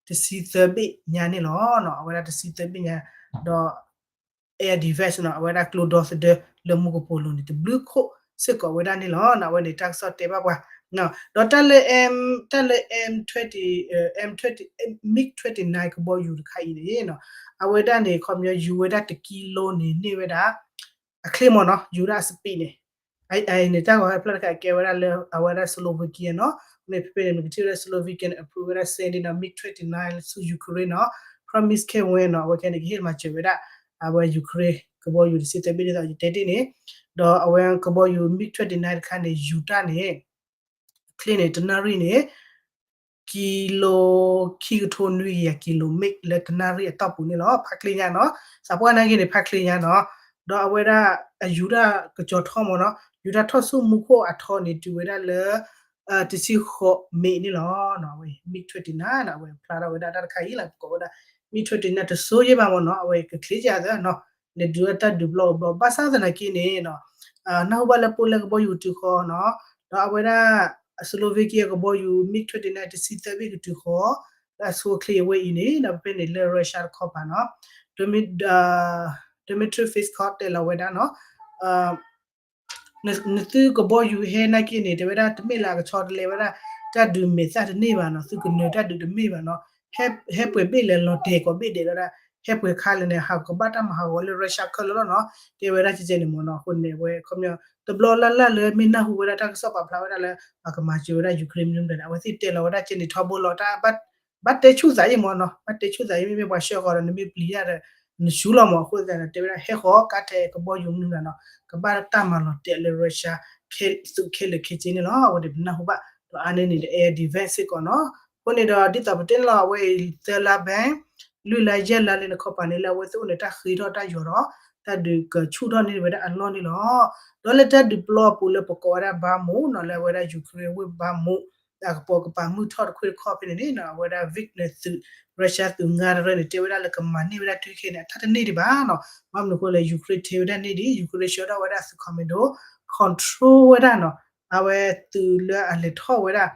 တဆံသၢဘ့ၣ်ညါန့ၣ်လီၤ. အဝဲဒၣ်တဆံသၢဘ့ၣ်ညါ ဒီး air defense နီၤ အဝဲဒၣ်ကျိဒီသဒၢလၢမူကပိာ်လိၤန့ၣ် တဘျုးခိၣ်စ့ၢ်ကီးဝဲဒၣ်န့ၣ်လီၤ. အဝဲန့ၣ်တၢ်ကစီၣ်တဲဘၣ်ပှၤ ဒီးတၢ်လၢ M တၢ်လၢ M twenty, M twenty, MiG twenty-nine ကဘီယူၤတခါအံၤန့ၣ်နီၤ အဝဲဒၣ်န့ၣ် ခီပညီယူၤဝဲဒၣ်တကံလိန့ၣ် န့ၢ်ဝဲဒၣ် အချ့မ့ၢ်နီၤ ယူၤဒၣ်အ speed န့ၣ် အအံၤန့ၣ် တၢ်ဂီၤဟဲဖျါတခါ ကဲဝဲဒၣ်လၢ အဝဲဒၣ် Slovakia နီၤ. မ့ၢ်ဖဲဖဲန့ၣ် မ့ၢ်ကထံၣ်ဝဲဒၣ် Slovakia န့ၣ် approve ဝဲဒၣ် send နီၤ MiG twenty-nine ဆူ Ukraine နီၤ promise ခဲဝဲနီၤ အဝဲခဲန့ၣ် ကဟ့ၣ်မၤစၢၤဝဲဒၣ် အဝဲ Ukraine ကဘီယူၤတဆံသၢဘ့ၣ်ဒ်သိးယတဲတ့ၢ်န့ၣ် ဒီးအဝဲကဘီယူၤ MiG twenty-nine တခါန့ၣ် ယူၤတၢ်န့ၣ် အချ့န့ၣ် တနၣ်ရံၣ်န့ၣ် ကံလိ ခံကထိနွံကယၤ ကံလိမ့ၣ် လၢတနၣ်ရံၣ်အတီၢ်ပူၤန့ၣ်လီၤ. ဖးချ့ညါနီၤ စးပှၢ်နာ်က့န့ၣ် ဖးချ့ညါနီၤ ဒီးအဝဲဒၣ် အယူၤဒၣ်ကစီၤထီမ့ၢ်နီၤ ယူၤတၢ်ထီၣ်ဆူမူခိၣ်အထီန့ၣ် တုၤဝဲဒၣ်လၢ တဆံဃိးမံးနံးန့ၣ်လီၤ. အဝဲ MiG twenty-nine နီၤ အဝဲဖျါထီၣ်ဝဲဒၣ်တၢ်တခါအံၤလီၤ ပကိးဝဲဒၣ် MiG twenty-nine တစိၤယဲၢ်ဘၣ်မ့ၢ်နီၤ အဝဲကချ့ကသးနီၤ လဲၤဒုးတၢ်ဒုးဘျီဘျီ ဘၣ်ဆၣ်သနာ်က့န့ၣ်နီၤ နၢ်ဟူဘၣ်လၢ Poland ကဘီယူၤကတုၤဃီနီၤ ဒီးအဝဲဒၣ် Slovakia ကဘီယူၤ MiG twenty-nine တဆံသၢဘ့ၣ်ကတုၤဃီ လၢအဆိအချ့အဝဲအံၤန့ၣ် ဒီးဖဲန့ၣ်လၢ Russia တခီပၤနီၤ Dmitry Peskov တဲလီၤဝဲဒၣ်နီၤ နသုကဘီယူၤဟဲနာ်က့န့ၣ် တဲဝဲဒၣ်တမ့ၢ်လၢအကဆီတလဲဝဲဒၣ် တၢ်ဒုးမဲာ်သၣ်တန့ၢ်ဘၣ်နီၤ သုကနၢၤတၢ်ဒုးတမ့ၢ်ဘၣ်နီၤ ဟဲပှဲၤဘ့ၣ်လဲၤလီၤတဲာ်ကိးဘ့ၣ်ဒဲးဝဲဒၣ် ဟဲပှဲၤခါလဲၣ်န့ၣ် ဟးကဘၣ်တၢ်မၤဟးဂီၤလၢ Russia ခဲလၢာ်လီၤနီၤ တဲဝဲဒၣ်ကဲကဲန့ၣ်မ့ၢ်နီၤ အဃိန့ၣ် အဝဲခီပညီ တဘျီလၢ်လၢ်လၢမ့ၢ်နၢ်ဟူဝဲဒၣ်တၢ်ကစီၣ်ပာ်ဖျါဝဲဒၣ်လၢ ပှၤကမၤစၢၤဝဲဒၣ် Ukraine မနုၤမတၤန့ၣ် အဝဲသ့ၣ်တဲလီၤဝဲဒၣ်ကဲန့ၣ်ထီဘိလီၤ တၢ် ဘၣ်တဲဆူၣ်သးအံၤမ့ၢ်နီၤ ဘၣ်တဲဆူၣ်သးအံၤ မ့မ့ၢ်ပှၤဆှၢဃီၤဒီး နမ့ၢ်ပျံၤတၢ်ဒီး နဆူၣ်လီၤမ့ၢ် အဃိသတးန့ၣ် တဲဝဲဒၣ်ဟဲဃီၤကါထဲကဘီယူၤမနုၤမတၤနီၤ ကဘၣ်တၢ်မၤလီၤတဲာ်လၢ Russia သုးခဲလၢာ်ခဲဆ့န့ၣ်လီၤ အဝဲန့ၣ်ပနၢ်ဟူဘၣ် ဒီးအါန့ၢ်န့ၣ်ဒီး air defense စ့ၢ်ကီးနီၤ အဃိန့ၣ်ဒီး ဒ်သိးပတဲန့ၣ်လီၤ အဝဲအံၤသၢလါဘဲ လွံၢ်လါယဲၢ်လါလၢနခီပၤန့ၣ် လၢအဝဲသ့ၣ်အိၣ်န့ၣ် တၢ်ဃ့ထီၣ်တၢ်ယီၤဒီး တၢ်ဒုးကဆူၣ်ထီၣ်န့ၢ်ဝဲဒၣ်အလီၢ်န့ၣ်လီၤ ဒီးလၢတၢ်ဒုးပျီအပူၤလၢပကိးဝဲဒၣ် Bakhmut နီၤ လၢအဝဲဒၣ် Ukraine ဝ့ၢ် Bakhmut အကပိာ်ကပၤမုၢ်ထီၣ်တခွ့ၣ်တခီၣ်ဖဲန့ၣ်န့ၣ် အဝဲဒၣ် Wagner သုး Russia သုးငါတရၢန့ၣ် တဲဝဲဒၣ်လၢကမၤန့ၢ်ဝဲဒၣ်တုၤခဲန့ၣ် အတၢ်တန့ၢ်ဒံးဘၣ်နီၤ ဘၣ်မနုၤအဃိလဲၣ် Ukraine ထဲဝဲဒၣ်န့ၢ်ဒံး Ukraine ဆှၢထီၣ်ဝဲဒၣ်သုး commando control ဝဲဒၣ်နီၤ အဝဲသုးလၢအလဲၤထီၣ်ဝဲဒၣ်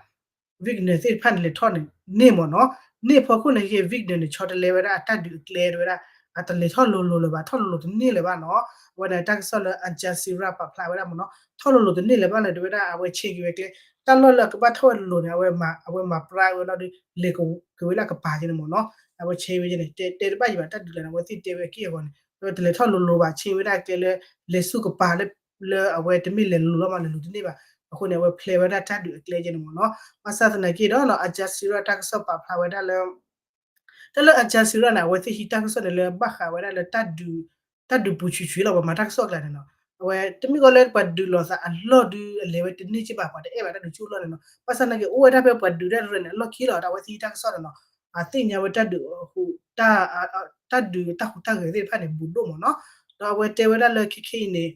Wagner သ့ၣ်တဖၣ်န့ၣ် လဲၤထီၣ်န့ၣ် န့ၢ်မ့ၢ်နီၤ န့ၢ်ဖီခိၣ်န့ၣ် Wagner န့ၣ် ဆီတလဲဝဲဒၣ်အတၢ်ဒုးအကျဲဝဲဒၣ် အတလဲၤထီၣ်လိၤလိၤလၢၤဘၣ် ထီၣ်လိၤလိၤတန့ၢ်လၢၤဘၣ်နီၤ အဝဲန့ၣ်တၢ်ကစီၣ်လၢ Al Jazeera ပာ်ဖျါဝဲဒၣ်မ့ၢ်နီၤ ထီၣ်လိၤလိၤတန့ၢ်လၢၤဘၣ်လၢၤ တဲဝဲဒၣ် အဝဲဆ့က့ၤဝဲကျဲ တၢ်လီၢ်လၢအကဘၣ်ထီၣ်ဝဲလိၤလိၤန့ၣ် အဝဲမၤ အဝဲမၤပြၢဝဲလီၤဒီး လဲၤကဝဲလၢအကပၤကဲန့ၣ်မ့ၢ်နီၤ အဝဲဆ့ဝဲန့ၣ် တဲ တဲတဘၣ်ယံၤဘၣ် တၢ်ဒုးလၢန့ၣ် အဝဲသ့ၣ်တဲဝဲက့ၢ်အဂီၢ်န့ၣ် အဝဲတလဲၤထီၣ်လိၤလိၤဘၣ် ဆ့ဝဲဒၣ်ကျဲလၢ လဲၤဆူကပၤလၢ လၢအဝဲတမ့ၢ်လဲၤလိၤလိၤလီၤမး လဲၤလိၤတန့ၢ်ဘၣ် အဃိန့ၣ် အဝဲဖျဲးဝဲဒၣ်တၢ်ဒုးအကျဲကဲန့ၣ်မ့ၢ်နီၤ ဘၣ်ဆၣ်သနာ်က့ဒီးနီၤ Al Jazeera တၢ်ကစီၣ်ပာ်ဖျါဝဲဒၣ်လၢ တၢ်လၢ Al Jazeera န့ၣ် အဝဲသ့ၣ်ဟံးတၢ်ကစီၣ်န့ၣ်လၢဘၣ်ဃးဝဲဒၣ်လၢတၢ်ဒုး တၢ်ဒုးပူၤဆံးဆံးလီၤ ပှၤမၤတၢ်ကစီၣ်အကျါန့ၣ်နီၤ အဝဲတမ့ၢ်ကီလၢပှၤဒုးလိာ်သးအလီၢ်ဒုးအလဲၤဝဲတန့ၢ်က့ဘၣ် ပှၤတအဲၣ်ဘၣ်တၢ်ဒုးဆူၣ်လီၢ်န့ၣ်နီၤ ဘၣ်ဆၣ်သနာ်က့ အိၣ်ဝဲဒၣ်ဖဲပှၤဒုးတၢ်တရၢန့ၣ် အလီၢ်ခံလီၤ ဒီးအဝဲသ့ၣ်ဟံးတၢ်ကစီၣ်န့ၣ်နီၤ အသ့ၣ်ညါဝဲတၢ်ဒုးဟူး တၢ် တၢ်ဒုးတၢ်ဟူးတၢ်ဂဲၤသ့ၣ်တဖၣ်န့ၣ် ဘူးဒိၣ်မးနီၤ ဒီးအဝဲတဲဝဲဒၣ်လၢခဲခဲအံၤန့ၣ်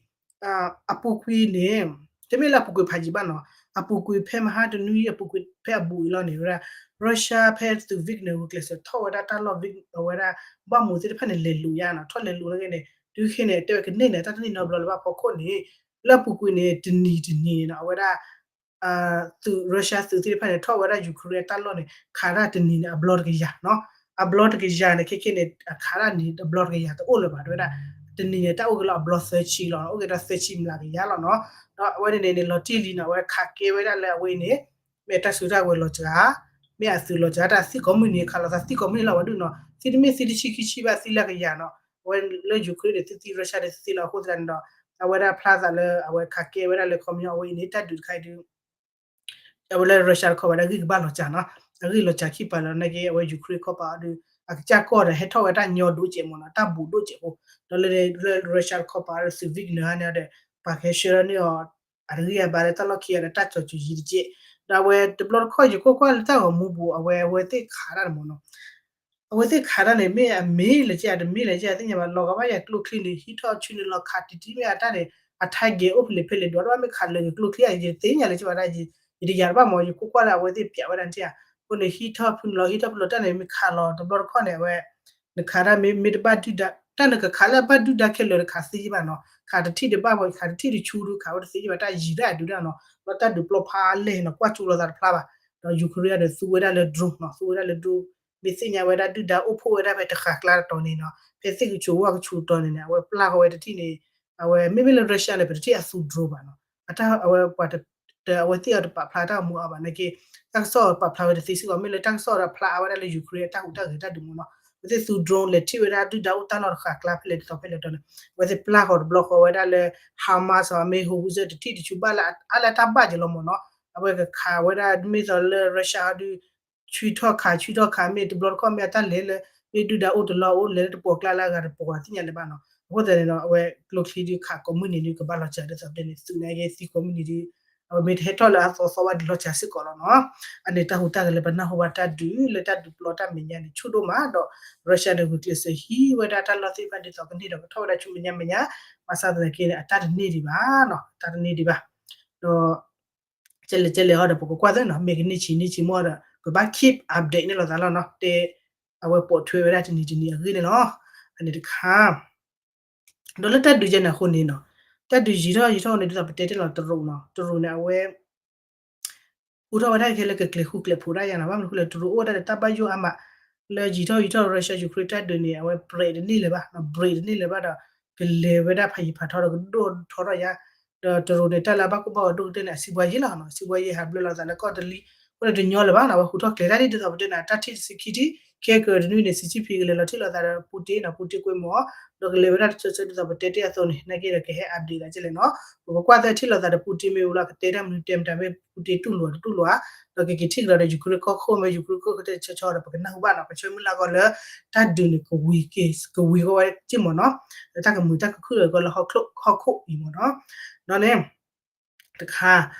အပူၤကွံာ်န့ၣ် တမ့ၢ်လၢအပူၤကွံာ်ဖးယံာ်ဘၣ်နီၤ အပူၤကွံာ်ဖဲမဟါတနွံအပူၤကွံာ်ဖဲအဘူးအံၤလီၤန့ၣ်ဝဲဒၣ် Russia ဖဲသုး Wagner ဂုာ်ကျဲးစၢးထီၣ်ဝဲဒၣ်တၢ်လီၢ် အဝဲဒၣ် ဘၣ်မူးသ့ၣ်တဖၣ်န့ၣ် လဲၤလူၤယါနီၤ ထီၣ်လဲၤလူၤန့ၣ်ဂ့ၤန့ၣ် တုၤခဲန့ၣ် တဲဝဲကန့ၢ်န့ၣ် တၢ်တန့ၢ်နီတဘျီလၢၤဘၣ်ဖီခိၣ်န့ၣ် လၢအပူၤကွံာ်န့ၣ် တနံၤတနံၤန့ၣ်နီၤ အဝဲဒၣ် သုး Russia သုးသ့ၣ်တဖၣ်န့ၣ် ထီၣ်ဝဲဒၣ် Ukraine အတၢ်လီၢ်န့ၣ် ခးဒၣ်တနံၤန့ၣ် အဘျီတကယၤနီၤ အဘျီတကယၤန့ၣ် ခဲခဲန့ၣ် အခးဒၣ်န့ၣ် အဘျီတကယၤတအိၣ်လၢၤဘၣ် တဲဝဲဒၣ် တနံၤန့ၣ် တၢ်အိၣ်က့ၤလီၤအဘျီသၢဆံလီၤ အိၣ်က့ၤဒီးသၢဆံမျးကယၤလီၤနီၤ ဒီးအဝဲန့ၣ်န့ၣ် လီၤတံၢ်လံနီၤ အဝဲခးကဲဝဲဒၣ်လၢအဝဲအံၤန့ၣ် မ့ၢ်တၢ်စုတၢ်ဝဲၤလီၤစှၤ မ့ၢ်အသုးလီၤစှၤ တၢ်သံကိးမုၢ်နံၤ ခးလိာ်သးသံကိးမုၢ်နံၤလီၤ ဝဲဒုးနီၤ သံတမ့ၢ်သံတဆံခံဆံဘၣ် သံလၢကယၤနီၤ အဝဲလၢ Ukraine န့ၣ် သုသံ Russia န့ၣ် သုသံလီၤ. အဃိသတးန့ၣ်ဒီး အဝဲဒၣ်ဖျါသးလၢအဝဲခးကဲဝဲဒၣ်လၢ ခီပညီအဝဲအံၤန့ၣ် တၢ်ဒုးတခါအံၤဒုး အဝဲလၢ Russia တခီဘၣ်ဒီး အဂံၢ်ကဘၣ်လီၤစှၤနီၤ, အဂံၢ်လီၤစှၤခံပၤလီၤ. နာ်က့ အဝဲ Ukraine ခီပၤအီၤဒီး အကစၢ်ကီၢ်ဒီး ဟဲထီၣ်ဝဲတၢ်ညီဒိၣ်စဲးမ့ၢ်နီၤ, တၢ်ဘူးဒိၣ်စဲးဖိ, ဒီးလၢ လၢ Russia တခီပၤအီၤဒီး civic န့ၣ်န့ၣ်ဒီး ပှၤကဟဲဆှၢထီၣ်န့ၢ်အီၤ အတဂံၢ်အဘါလၢတၢ်လီၢ်ခံဂၤဒီး တၢ်ကီၤစူၤယံၤတက့ၢ်. ဒီးအဝဲတဘျီတခီၣ် ယကွၢ်ကွၢ်လၢတၢ်ဂီၤမူပူၤ အဝဲ အဝဲသ့ၣ်ခးတၢ်န့ၣ်မ့ၢ်နီၤ အဝဲသ့ၣ်ခးတၢ်န့ၣ် မ့ၢ်အမ့ၢ်လၢကဲ အတမ့ၢ်လၢကဲ သ့ၣ်ညါဘၣ်, လီၤဂာ်ဘၣ်ယၤကျိချံန့ၣ် ဟံးထီၣ်ဆူန့ၣ်လီၤ ခးတံၢ်တံၢ် မ့ၢ်အတၢ်န့ၣ် အ target အိၣ်ဖဲလဲၣ်ဖဲလဲၣ် ဒွးတဘၣ် မ့ၢ်ခးလၢာ်ဂ့ၤကျိချံဧါ ယတသ့ၣ်ညါလၢကဲဘၣ်ဒၣ်, ယတယာ်တဘၣ်မ့ၢ် ယကွၢ်ကွၢ်လၢအဝဲသ့ၣ်ပျးဝဲဒၣ်န့ၣ်ဧါ, အဃိန့ၣ် ဟံးထီၣ်ဖုန့ၣ်လီၤ ဟံးထီၣ်ဖုလီၤ တၢ်န့ၣ် မ့ၢ်ခးလီၤတဘျီတခီၣ်န့ၣ် အဝဲ နခးတၢ်မ့ၢ် မ့ၢ်တဘၣ်ဒုၣ်ဒါ တၢ်နကခးလၢအဘၣ်ဒုၣ်ဒါခဲလၢာ်တခးသ့ဘၣ်နီၤ, ခးတထံၣ်တဘၣ်ဘၣ် ခးတထံၣ်တဆူဒုး ခးဝဲတသ့ဘၣ် တၢ်ယံၤဒၣ်အဒုးဒၣ်နီၤ, ဒီးတၢ်ဒုးပျီဖးလဲၢ်နီၤ ကွၢ်ကၠူလီၤသးတဖျါဘၣ်, ဒီး Ukraine ဒီးသူဝဲဒၣ်လၢ drone နီၤ သူဝဲဒၣ်လၢ drone မ့ၢ်သ့ၣ်ညါဝဲဒၣ်ဒုၣ်ဒါအိၣ်ဖှိၣ်ဝဲဒၣ်ဖဲတဃာ်ကျါတတီၤန့ၣ်နီၤ ဖဲသ့ၣ်ကဆူးဝၣ်ကဆူးတတီၤန့ၣ်န့ၣ် အဝဲပျၢ်ဃီဝဲတထံၣ်န့ၣ် အဝဲမ့မ့ၢ်လၢ Russia န့ၣ် ပတထံၣ်အသူ drone ဘၣ်နီၤ, အတၢ်အဝဲပှၤ အဝဲသ့ၣ်အီၤတပာ်ဖျါတၢ်ဂီၤမူအါဘၣ် နာ်က့ တၢ်ကစီၣ်ပာ်ဖျါဝဲတသ့စ့ၢ်ကီး မ့ၢ်လၢတၢ်ကစီၣ်ဒီးဖျါအါဝဲဒၣ်လၢ Ukraine အတၢ်ဟူးတၢ်ဂဲၤတၢ်ဒုးမ့ၢ်နီၤ, အဝဲသ့ၣ်သူ drone လဲၤထံၣ်ဝဲဒၣ်ဒုၣ်ဒါအိၣ်တၢ်လီၢ်တဃာ်ကျါဖဲလဲၣ်တတီၤဖဲလဲၣ်တတီၤန့ၣ် အဝဲသ့ၣ်ပျၢ်ဃီၤတဘျီဃီဝဲဒၣ်လၢ Hamas အမ့ၢ် Hezbollah တထံၣ်တဆူဘၣ်လၢအါလၢတၢ်ဘၣ်က့ၤလီၤမ့ၢ်နီၤ, အဝဲကခးဝဲဒၣ်မ့ၢ်သိးလၢ Russia ဟီဒုး ဆွံထီၣ်ခး ဆွံထီၣ်ခး မ့ၢ်တဘျီတခီၣ်မ့ၢ်အတၢ်လဲၤလၢ မ့ၢ်ဒုၣ်ဒါအိၣ်တလီၢ်အိၣ်လဲၤလၢတပှီၤကျါလၢအဂၤတပှီၤ ပှၤသ့ၣ်ညါလၢၤဘၣ်နီၤ, အဃိသတးန့ၣ်ဒီး အဝဲကျိချံဒုးခးကိးမုၢ်နံၤဒုးကဘၣ်လီၤစှၤဒ်သိးပတဲန့ၣ် သုးန့ၣ်က့သံကိးမုၢ်နံၤဒုး အဝဲမ့ၢ်တဟဲထီၣ်လၢအသီသီဘၣ်ဒုးလီၤစှၤစ့ၢ်ကီးလီၤနီၤ, အန့ၣ်တၢ်ဟူးတၢ်ဂဲၤလၢပနၢ်ဟူဘၣ်တၢ်ဒုးလၢတၢ်ဒုးပျီတၢ်မဲာ်ညါန့ၣ် ဆူၣ်ဒိၣ်မးဒီး Russia န့ၣ် ဂုာ်ကျဲးစၢးဟံးဝဲဒၣ်တၢ်လီၢ်သ့ၣ်တဖၣ်ဒ်သိးကန့ၢ်ဒီးကထီၣ်ဝဲဒၣ်ဆူမဲာ်ညါမဲာ်ညါ, ဘၣ်ဆၣ်သနာ်က့န့ၣ် အတၢ်တန့ၢ်ဒံးဘၣ်နီၤ, အတၢ်တန့ၢ်ဒံးဘၣ်, ဒီး ကဲလဲၣ်ကဲလဲၣ်ဟီဒီး ပကကွၢ်သ့နီၤ မ့ၢ်ကန့ၢ်ဆံးန့ၢ်ဆံးမ့ၢ်ဒီး ကဘၣ် keep update န့ၢ်လိာ်သးလီၤနီၤ, တဲ အဝဲပိာ်ထွဲဝဲဒၣ်တနံၤတနံၤအဂ့ၢ်န့ၣ်လီၤ, အန့ၣ်တခါ ဒီးလၢတၢ်ဒုးယဲန့ၣ်အဃိန့ၣ်နီၤ, တၢ်ဒုးယံာ်ထီၣ်ယံာ်ထီၣ်န့ၣ် ဒ်သိးပတဲတ့ၢ်လီၤတရူးနီၤ, တရူးန့ၣ် အဝဲ ဟူထီၣ်ဝဲဒၣ်ခဲလၢာ်ကကျဲၤဃူကျဲၤဖိးဒၣ်ယါနီၤ, ဘၣ်မနုၤဃိလဲၣ် တရူးအိၣ်ဝဲဒၣ်ဒီးတၢ်ဘၣ်ယိၣ်အါမး, လၢယံာ်ထီၣ်ယံာ်ထီၣ် Russia Ukraine တၢ်ဒုးန့ၣ် အဝဲ break တန့ၢ်လၢၤဘၣ်, break တန့ၢ်လၢၤဘၣ်ဒီး ကလဲၤဝဲဒၣ်ဖးယံၤဖးထီဒီးကဒိၣ်ထီထီၣ်ယါ, ဒီးတရူးန့ၣ် တၢ်လၢအဘၣ်ကိၢ်ဘၣ်ဂီၤဒိၣ်ကတၢၢ်န့ၣ် အစံးဘှါယ့ၣ်လီၤနီၤ, အစံးဘှါယ့ၣ်ဟးဘျၢလိာ်သးလၢကီၢ်တလံ, အဃိန့ၣ်တညီလၢၤဘၣ်နီၤ, အဝဲဟူထီၣ်ကျဲၤတၢ်ဒ်သိးပတဲန့ၣ် တၢ်ထံၣ်တဆံခံထံၣ်, ခဲကနွံန့ၣ် စံးဆံဖံကလဲၤလီၤထံၣ်လိာ်သးဒီး Putin နီၤ, Putin ကွ့မီၤ, ဒီးကလဲၤဝဲဒၣ်တဆၢဆၢဒ်သိးပတဲတ့ၢ်အသိးန့ၣ် နာ်က့ဒီးကဟဲ update လီၤကလဲၣ်နီၤ, ပကကွၢ်သ့ထံၣ်လိာ်သးဒီး Putin မ့ၢ်ဝံၤလီၤ ကတဲတၢ်မနုၤတဲမတၤမ့ၢ် Putin တူၢ်လိာ်တတူၢ်လိာ်ဧါ, ဒီးကက့ၤထံၣ်ကဒီးဒီး Ukraine ကီၢ်ခိၣ်မ့ၢ် Ukraine ကီၢ်ခိၣ်တဲဆၢဆၢဒီး ပကနၢ်ဟူဘၣ်နီၤ, ပဆၢမုၢ်လၢ်ကီးလၢ တၢ်ဒုးန့ၣ် ကဝံၤက့ၤ ကဝံၤကီဝဲက့ၢ်မီၤနီၤ, လၢတၢ်ကမုာ်တၢ်ကခုၣ်လၢကီးလၢဟီၣ်ခိၣ်အံၤမီၤနီၤ, ဒီးန့ၣ် တခါ,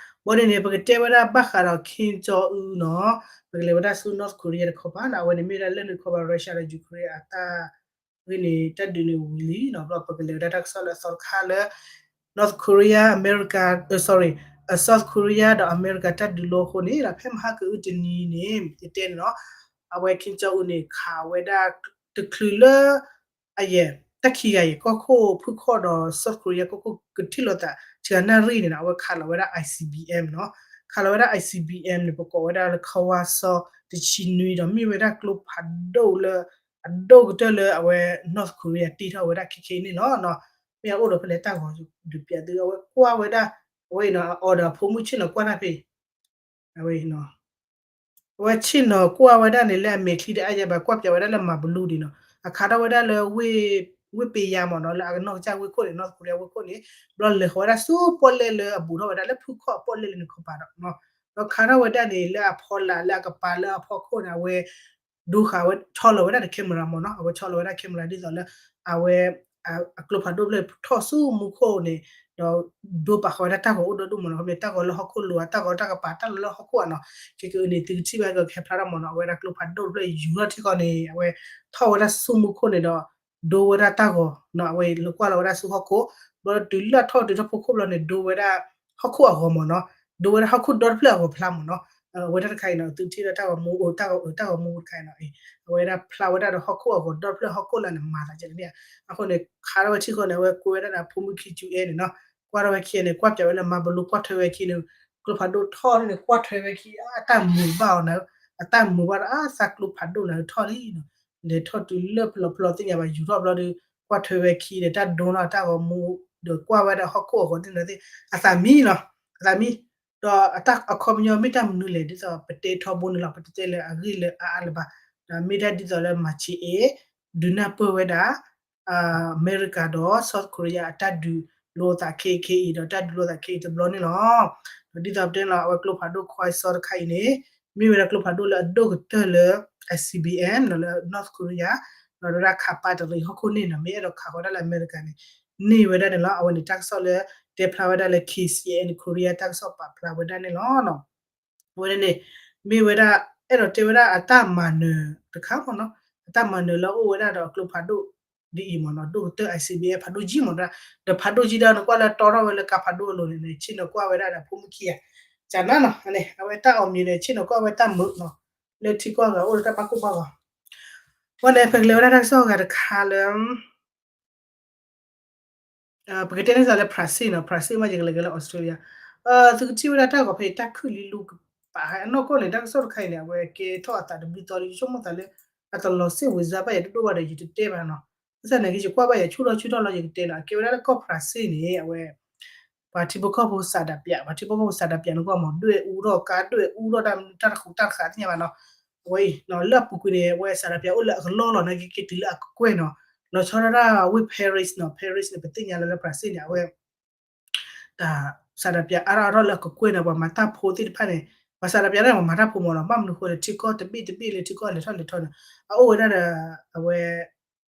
ဘီဒ်န့ၣ် ပကတဲဝဲဒၣ်ဘၣ်ဃးဒီး Kim Jong Un နီၤ, ပကလဲၤဝဲဒၣ်ဆူ North Korea တခီပၤနီၤ, အဝဲန့ၣ်မ့ၢ်ဝဲဒၣ်လၢနုာ်ခီပၤ Russia ဒီး Ukraine အတၢ် အဂ့ၢ်န့ၣ် တၢ်ဒုးန့ၣ်ဝံၤလံနီၤ, ဘျီပကလဲၤဝဲဒၣ်တၢ်ကစီၣ်လၢအသီတခါလၢ North Korea America, sorry, South Korea ဒီး America တၢ်ဒုးလိအဃိန့ၣ်ဒီး ဖဲမဟါကအုတနံၤန့ၣ် ယတဲန့ၣ်နီၤ, အဝဲ Kim Jong Un န့ၣ် ခးဝဲဒၣ်တချုးလၢ အယဲၢ် တၢ်ခံဂၤအံၤ ကီၢ်ခိၣ်ဖုခီၣ်ဒီး South Korea ကီၢ်ခိၣ်ကထံၣ်လိာ်သး ဆံးနၣ်ရံၣ်န့ၣ်နီၤ အဝဲခးလီၤဝဲဒၣ် I C B M နီၤ, ခးလီၤဝဲဒၣ် I C B M န့ၣ် ပကိးဝဲဒၣ်လၢ ခီဝါစီ တဆံနွံဒီး မ့ၢ်ဝဲဒၣ်ကျိဖးဒိၣ်လၢ အဒိၣ်ကတၢၢ်လၢအဝဲ North Korea တ့ထီၣ်ဝဲဒၣ်ခဲခဲအံၤန့ၣ်လီၤ. မ့ၢ်အအိၣ်ဒီးဖဲလဲၣ်တၢ်ဂီၤဒုးပျးသု အဝဲကွၢ်ဝဲဒၣ် အဝဲအံၤနီၤ အ order အဖိမုၣ်ဆ့ၣ်နီၤကွၢ်တၢ်ဖဲ အဝဲ အဝဲဆ့ၣ်နီၤကွၢ်ဝဲဒၣ်န့ၣ် လၢအမဲာ်ချံတအါယဲဘၣ် ကွၢ်ပျးဝဲဒၣ်လၢမၤဘလူဒံးနီၤ အခးထီၣ်ဝဲဒၣ်လၢ ဝ့ၢ်ပ့ယါမ့ၢ်နီၤ လၢအကနီၢ်ကစၢ်ဝ့ၢ်ခိၣ်န့ၣ် North Korea ဝ့ၢ်ခိၣ်န့ၣ် ဘျီလဲၤဃီၤဝဲဒၣ်ဆူပီၣ်လဲၣ်လၢအဘူးထီၣ်ဝဲဒၣ်လၢဖုခီၣ်အပီၣ်လဲၣ်လၢန့ၣ်ခီပၤဒီး ဒီးခးထီၣ်ဝဲဒၣ်န့ၣ် လၢအဖီလာ်လၢအကပၤလၢအဖီခိၣ်န့ၣ် အဝဲ ဒိဃာ်ဝဲ ဆီလီၤဝဲဒၣ်ဒီး camera မ့ၢ်နီၤ အဝဲဆီလီၤဝဲဒၣ် camera ဒ်သိးလၢ အဝဲ အကျိဖးဒိၣ်ဖျၢၣ်ထီၣ်ဆူမူခိၣ်န့ၣ် ဒီးဒိပာ်ဃီၤဝဲဒၣ်တၢ်ဂီၤအိၣ်ဒီဒူၣ်မ့ၢ်နီၤ မ့ၢ်တၢ်ဂီၤလၢဟီၣ်ခိၣ်လိၤဧါ တၢ်ဂီၤတၢ်ကပၤတၢ်လီၢ်လၢဟီၣ်ခိၣ်ဧါနီၤ ခဲကအုးန့ၣ် သုကထံၣ်ဘၣ်ကဟဲဖျါထီၣ်မ့ၢ်နီၤ အဝဲဒၣ်ကျိဖးဒိၣ်တဖျၢၣ်ယူၤထီၣ်ထံကီၢ်န့ၣ် အဝဲထီၣ်ဝဲဒၣ်ဆူမူခိၣ်န့ၣ်ဒီး ဒိဝဲဒၣ်တၢ်ဂီၤနီၤ အဝဲလၢကွၢ်လီၤဝဲဒၣ်ဆူဟီၣ်ခိၣ် ဘျီတုၤလၢအထီၣ်တုၤထီၣ်ဖိခိၣ်ဘျီန့ၣ် ဒိဝဲဒၣ်ဟီၣ်ခိၣ်အဂီၤမ့ၢ်နီၤ ဒိဝဲဒၣ်ဟီၣ်ခိၣ်ဒီတဖျၢၣ်အဂီၤဖျါမ့ၢ်နီၤ အဝဲဒၣ်တခါအံၤနီၤ သုထံၣ်လၢတၢ်ဂီၤမူအိၣ်တၢ်ဂီၤအုးတၢ်ဂီၤမူတခါအံၤနီၤ အဝဲဒၣ်ဖျါဝဲဒၣ်ဒီးဟီၣ်ခိၣ်အဂီၤဒီတဖျၢၣ်ဟီၣ်ခိၣ်လၢန့ၣ် မၤသးကဲန့ၣ် အဃိန့ၣ် ခးထီၣ်ဝဲထံဃီန့ၣ် အဝဲကွဲဝဲဒၣ်ဒီးဖိမုၣ်ခံကၠူအဲၣ်န့ၣ်နီၤ ကွၢ်ထီၣ်ဝဲခံန့ၣ် ကွၢ်ပၠးဝဲလၢမၤဘလူကွၢ်ထွဲဝဲခံန့ၣ် ကျိဖးဒိၣ်ထီၣ်န့ၣ် ကွၢ်ထွဲဝဲခံ အတၢ်မုာ်ဘၣ်အီၤန့ၣ် အတၢ်မုာ်ဘၣ်ဒီး အသးကျိဖးဒိၣ်န့ၣ်ထီၣ်လံနီၤ လဲၤထီၣ်တုၤလၢဖျီဖျီသ့ၣ်ညါဘၣ်ယူၤထီၣ်ဘျီဒီး ကွၢ်ထွဲဝဲခံဒီးတၢ်ဒိနီၤတၢ်ဂီၤမူ ဒီးကွၢ်ဝဲဒၣ်ဟီၣ်ခိၣ်အဂီၤသ့ၣ်န့ၣ်သ့ၣ် အသးမံနီၤ အသးမံ ဒီးအတၢ်အခီပညီမ့ၢ်တၢ်မနုၤလဲၣ် ဒ်သိးပတဲထီဘိန့ၣ်လီၤ ပတတဲလၢအဂ့ၢ်လၢအအါလၢၤဘၣ် ဒီးမ့ၢ်ဒၣ်ဒ်သိးလၢမၤဆံးအ့ ဒုးနၢ်ပၢၢ်ဝဲဒၣ် အမဲရကၤဒီး South Korea အတၢ်ဒုးလိာ်သးခဲအံၤခဲအံၤ ဒီးတၢ်ဒုးလိာ်သးခဲအံၤတဘျီန့ၣ်လီၤ. ဒီးဒ်သိးပတဲန့ၣ်လီၤ အဝဲကျိဖးဒိၣ်ခွါစီတခါအံၤန့ၣ် မ့ၢ်ဝဲဒၣ်ကျိဖးဒိၣ်လၢအဒိၣ်ကတၢၢ်လၢ ICBM လၢ North Korea ဒီးဝဲဒၣ်ခးပာ်တရံးဟီၣ်ခိၣ်န့ၣ်နီၤ မ့ၢ်အဲၣ်ဒိးခးဃီၤဒၣ်လၢအမဲရကၤန့ၣ် န့ၢ်ဝဲဒၣ်န့ၣ်လီၤ. အဝဲန့ၣ်တၢ်ကစီၣ်လၢ တဲဖျါဝဲဒၣ်လၢ K C N Korea တၢ်ကစီၣ်ပာ်ဖျါဝဲဒၣ်န့ၣ်လီၤ. အဝဲန့ၣ်န့ၣ် မ့ၢ်ဝဲဒၣ် အဲၣ်ဒိးတဲဝဲဒၣ်အတၢ်မၤနၢၤတခါမ့ၢ်နီၤ အတၢ်မၤနၢၤလၢအအိၣ်ဝဲဒၣ်ဒီးအကျိဖးဒိၣ်ဒ်အံၤမ့ၢ်နီၤ ဒိၣ်ကတၢၢ် ICBM ဖးဒိၣ်ကံမ့ၢ်နီၤ ဒီးဖးဒိၣ်ကံဒီးနကွၢ်လၢတီထီၣ်ဝဲလၢကါဖးဒိၣ်အလိၤန့ၣ်န့ၣ် ဆ့ၣ်နီၤကွၢ်ဝဲဒၣ်ဒီးဖိမုၣ်ခံဂၤ ကနၤနီၤန့ၣ် အဝဲတၢ်အီၣ်မံၤန့ၣ် ဆ့ၣ်နီၤကွၢ်ဝဲတၢ်မုာ်နီၤ လၢထံကီၢ်ဂၤအိၣ်လၢတၢ်ဘၣ်ကိၢ်ဘၣ်ဂီၤ ဝဲန့ၣ် ပကလဲၤဝဲဒၣ်တၢ်ကစီၣ်ဂၤတခါလၢ ပကတဲန့ၢ်သးလၢ Brazil နီၤ Brazil မ့ၢ်ယကလဲၤက့ၤလၢ Australia သုကထံၣ်ဝဲဒၣ်တၢ်ဂီၤဖဲအံၤ တၢ်ခုၣ်လံလူကပာ်ဟဲအနီၢ်ကီၣ်န့ၣ် တၢ်ကစီၣ်တခါအံၤန့ၣ် အဝဲကဲထီၣ်အသးတဘျုးသီလံ ယဆိကမိၣ်သးလၢ အတလီၤစ့ၢ်ဝံၤစါဘၣ်ယၤဒိၣ်ဒိၣ်ဘၣ်ဒီး ယတတဲဘၣ်နီၤ ဘၣ်ဆၣ်သနာ်က့ ယကွၢ်ဘၣ်ယၤဆူၣ်ထီၣ်ဆူၣ်ထီၣ်လီၤ ယကတဲနီၤ အကဲဝဲဒၣ်လၢကီၢ် Brazil န့ၣ် အဝဲ ပှၤထံဖိကီၢ်ဖိစးဒးပၠး ပှၤထံဖိကီၢ်ဖိစးဒးပၠးန့ၣ်ကီၢ်မ့ၢ် ဒွဲၣ်အူထီၣ်ကါ ဒွဲၣ်အူထီၣ်တၢ်မနုၤတၢ်တဃူးတၢ်တဃးသ့ၣ်ညါဘၣ်နီၤ အဝဲအံၤ လၢအပူၤကွံာ်န့ၣ် အဝဲစးဒးပၠးအိၣ်လၢအကလီၢ်လီၤ နာ်က့က့ၤတုၤလၢအကကွဲၢ်နီၤ လီၤဆီဒၣ်တၢ်ဝ့ၢ် Paris နီၤ Paris န့ၣ် ပသ့ၣ်ညါလၢလၢ Brazil န့ၣ် အဝဲ တၢ်စးဒးပၠးအါထီၣ်အါထီၣ်လၢအကကွဲၢ်န့ၣ် ပှၤမၤတၢ်ဖိသ့ၣ်တဖၣ်န့ၣ် ပှၤစးဒးပၠးန့ၣ် ပှၤမၤတၢ်ဖိမ့ၢ်နီၤ ဘၣ်မနုၤဃိန့ၣ် ထံကီၢ်တဘ့ၣ်တဘ့ၣ်လၢထံကီၢ်လဲၤထီၣ်လဲၤထီန့ၣ် အအိၣ်ဝဲဒၣ်ဒီး အဝဲ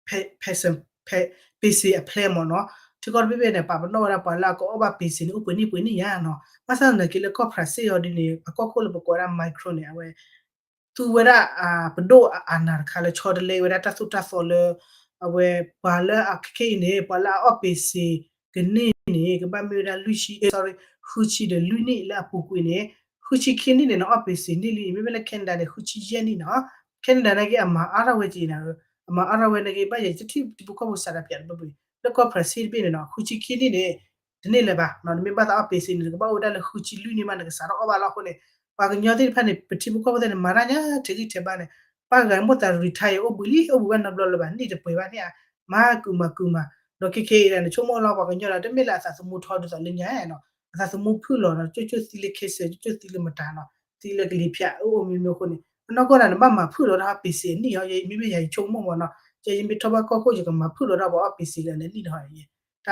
ပ့ၤစ့အဖျဲမ့ၢ်နီၤ ထံကီၢ်တဘ့ၣ်ဘ့ၣ်န့ၣ် ပာ်ပနီၣ်ဝဲဒၣ်ပှၤလၢအကအီၣ်ဘၣ်ပ့ၤစ့န့ၣ် အိၣ်ပှဲၤနံၣ်ပှဲၤနံၣ်ညါနီၤ ဘၣ်ဆၣ်သနာ်က့လၢကီၢ် Brazil အီၤဒ်န့ၣ် အကီၢ်ခိၣ်လၢပကိးဝဲဒၣ် Macron န့ၣ် အဝဲ သူဝဲဒၣ် ပဒိၣ်အ အာဏာ တခါလၢဆီတလဲဝဲဒၣ်တၢ်သိၣ်တၢ်သီလၢ အဝဲပှၤလၢအခဲခဲအံၤန့ၣ် ပှၤလၢအအီၣ်ပ့ၤစ့ကန့ၢ်န့ၣ် ကဘၣ်မ့ၢ်ဝဲဒၣ်လွံၢ်ဆံ sorry ဃုဆံဒီးလွံၢ်နံၣ်လၢအပူၤကွံာ်န့ၣ် ဃုဆံခံနံၣ်န့ၣ်နီၤ အီၣ်ပ့ၤစ့န့ၢ်လံ မ့မ့ၢ်လၢ Canada န့ၣ် ဃုဆံယဲၢ်နံၣ်နီၤ Canada နာ်က့အမၤအါထီၣ်ဝဲက့ၤနၤ အမၤအါထီၣ်ဝဲနာ်က့ ဘၣ်ယဲၢ်တထံၣ်ထံဖိကီၢ်ဖိစးဒးပၠးတဘျီဘျီ လၢကီၢ် Brazil တဘ့ၣ်န့ၣ်နီၤ ဃုဆံခံနံၣ်န့ၣ် တန့ၢ်လၢၤဘၣ် နမ့ၢ်ဘၣ်သးအီၣ်ပ့ၤစ့န့ၣ် နကဘၣ်အိၣ်ဝဲဒၣ်လၢဃုဆံလွံၢ်နံၣ်မး နကစးထီၣ်အီၣ်ဘၣ်လီၤအဃိန့ၣ် ပှၤကညီသ့ၣ်တဖၣ်န့ၣ် ပထံဖိကီၢ်ဖိသ့ၣ်န့ၣ် မၤတၢ်ညါထဲးဂံၢ်ထဲးဘါန့ၣ် ပၢ်ဂၤမိၢ်သး retire အိၣ်ဘှံးလံ အိၣ်ဘှံးဘၣ်နီတဘျီလၢၤဘၣ် နံၣ်တပှဲၤဘၣ်န့ၣ်ဧါ မၤကုာ်မၤကုာ်မၤ ဒီးခဲခဲအံၤဒၣ်န့ၣ် ဆိကမိၣ်လီၤ ပှၤကညီဒီး တမ့ၢ်လၢအသးသမူထီဒ်သိးလၢညါနီၤ အသးသမူဖုၣ်လီၤနီၤ ကၠိကၠိသံလၢ cancer ကၠိကၠိသံလၢမတၤနီၤ သံလၢကလံၤဖၠး အိၣ်အိၣ်မ့ၢ်မ့ၢ်အဃိန့ၣ် အနီၢ်ကီၢ်ဒၣ်န့ၣ် ဘၣ်မၤဖုၣ်လီၤတၢ်ပ့ၤစ့အနံၣ်အီၤ ယမ့မ့ၢ်ယၤယဆိကမိၣ်မ့ၢ်နီၤ ကဲယမ့ၢ်ထီၣ်ဘၣ်ကီၢ်ခိၣ် ယကမၤဖုၣ်လီၤတၢ်ပှၤအီၣ်ပ့ၤစ့လၢနံၣ်တဟီ တၢ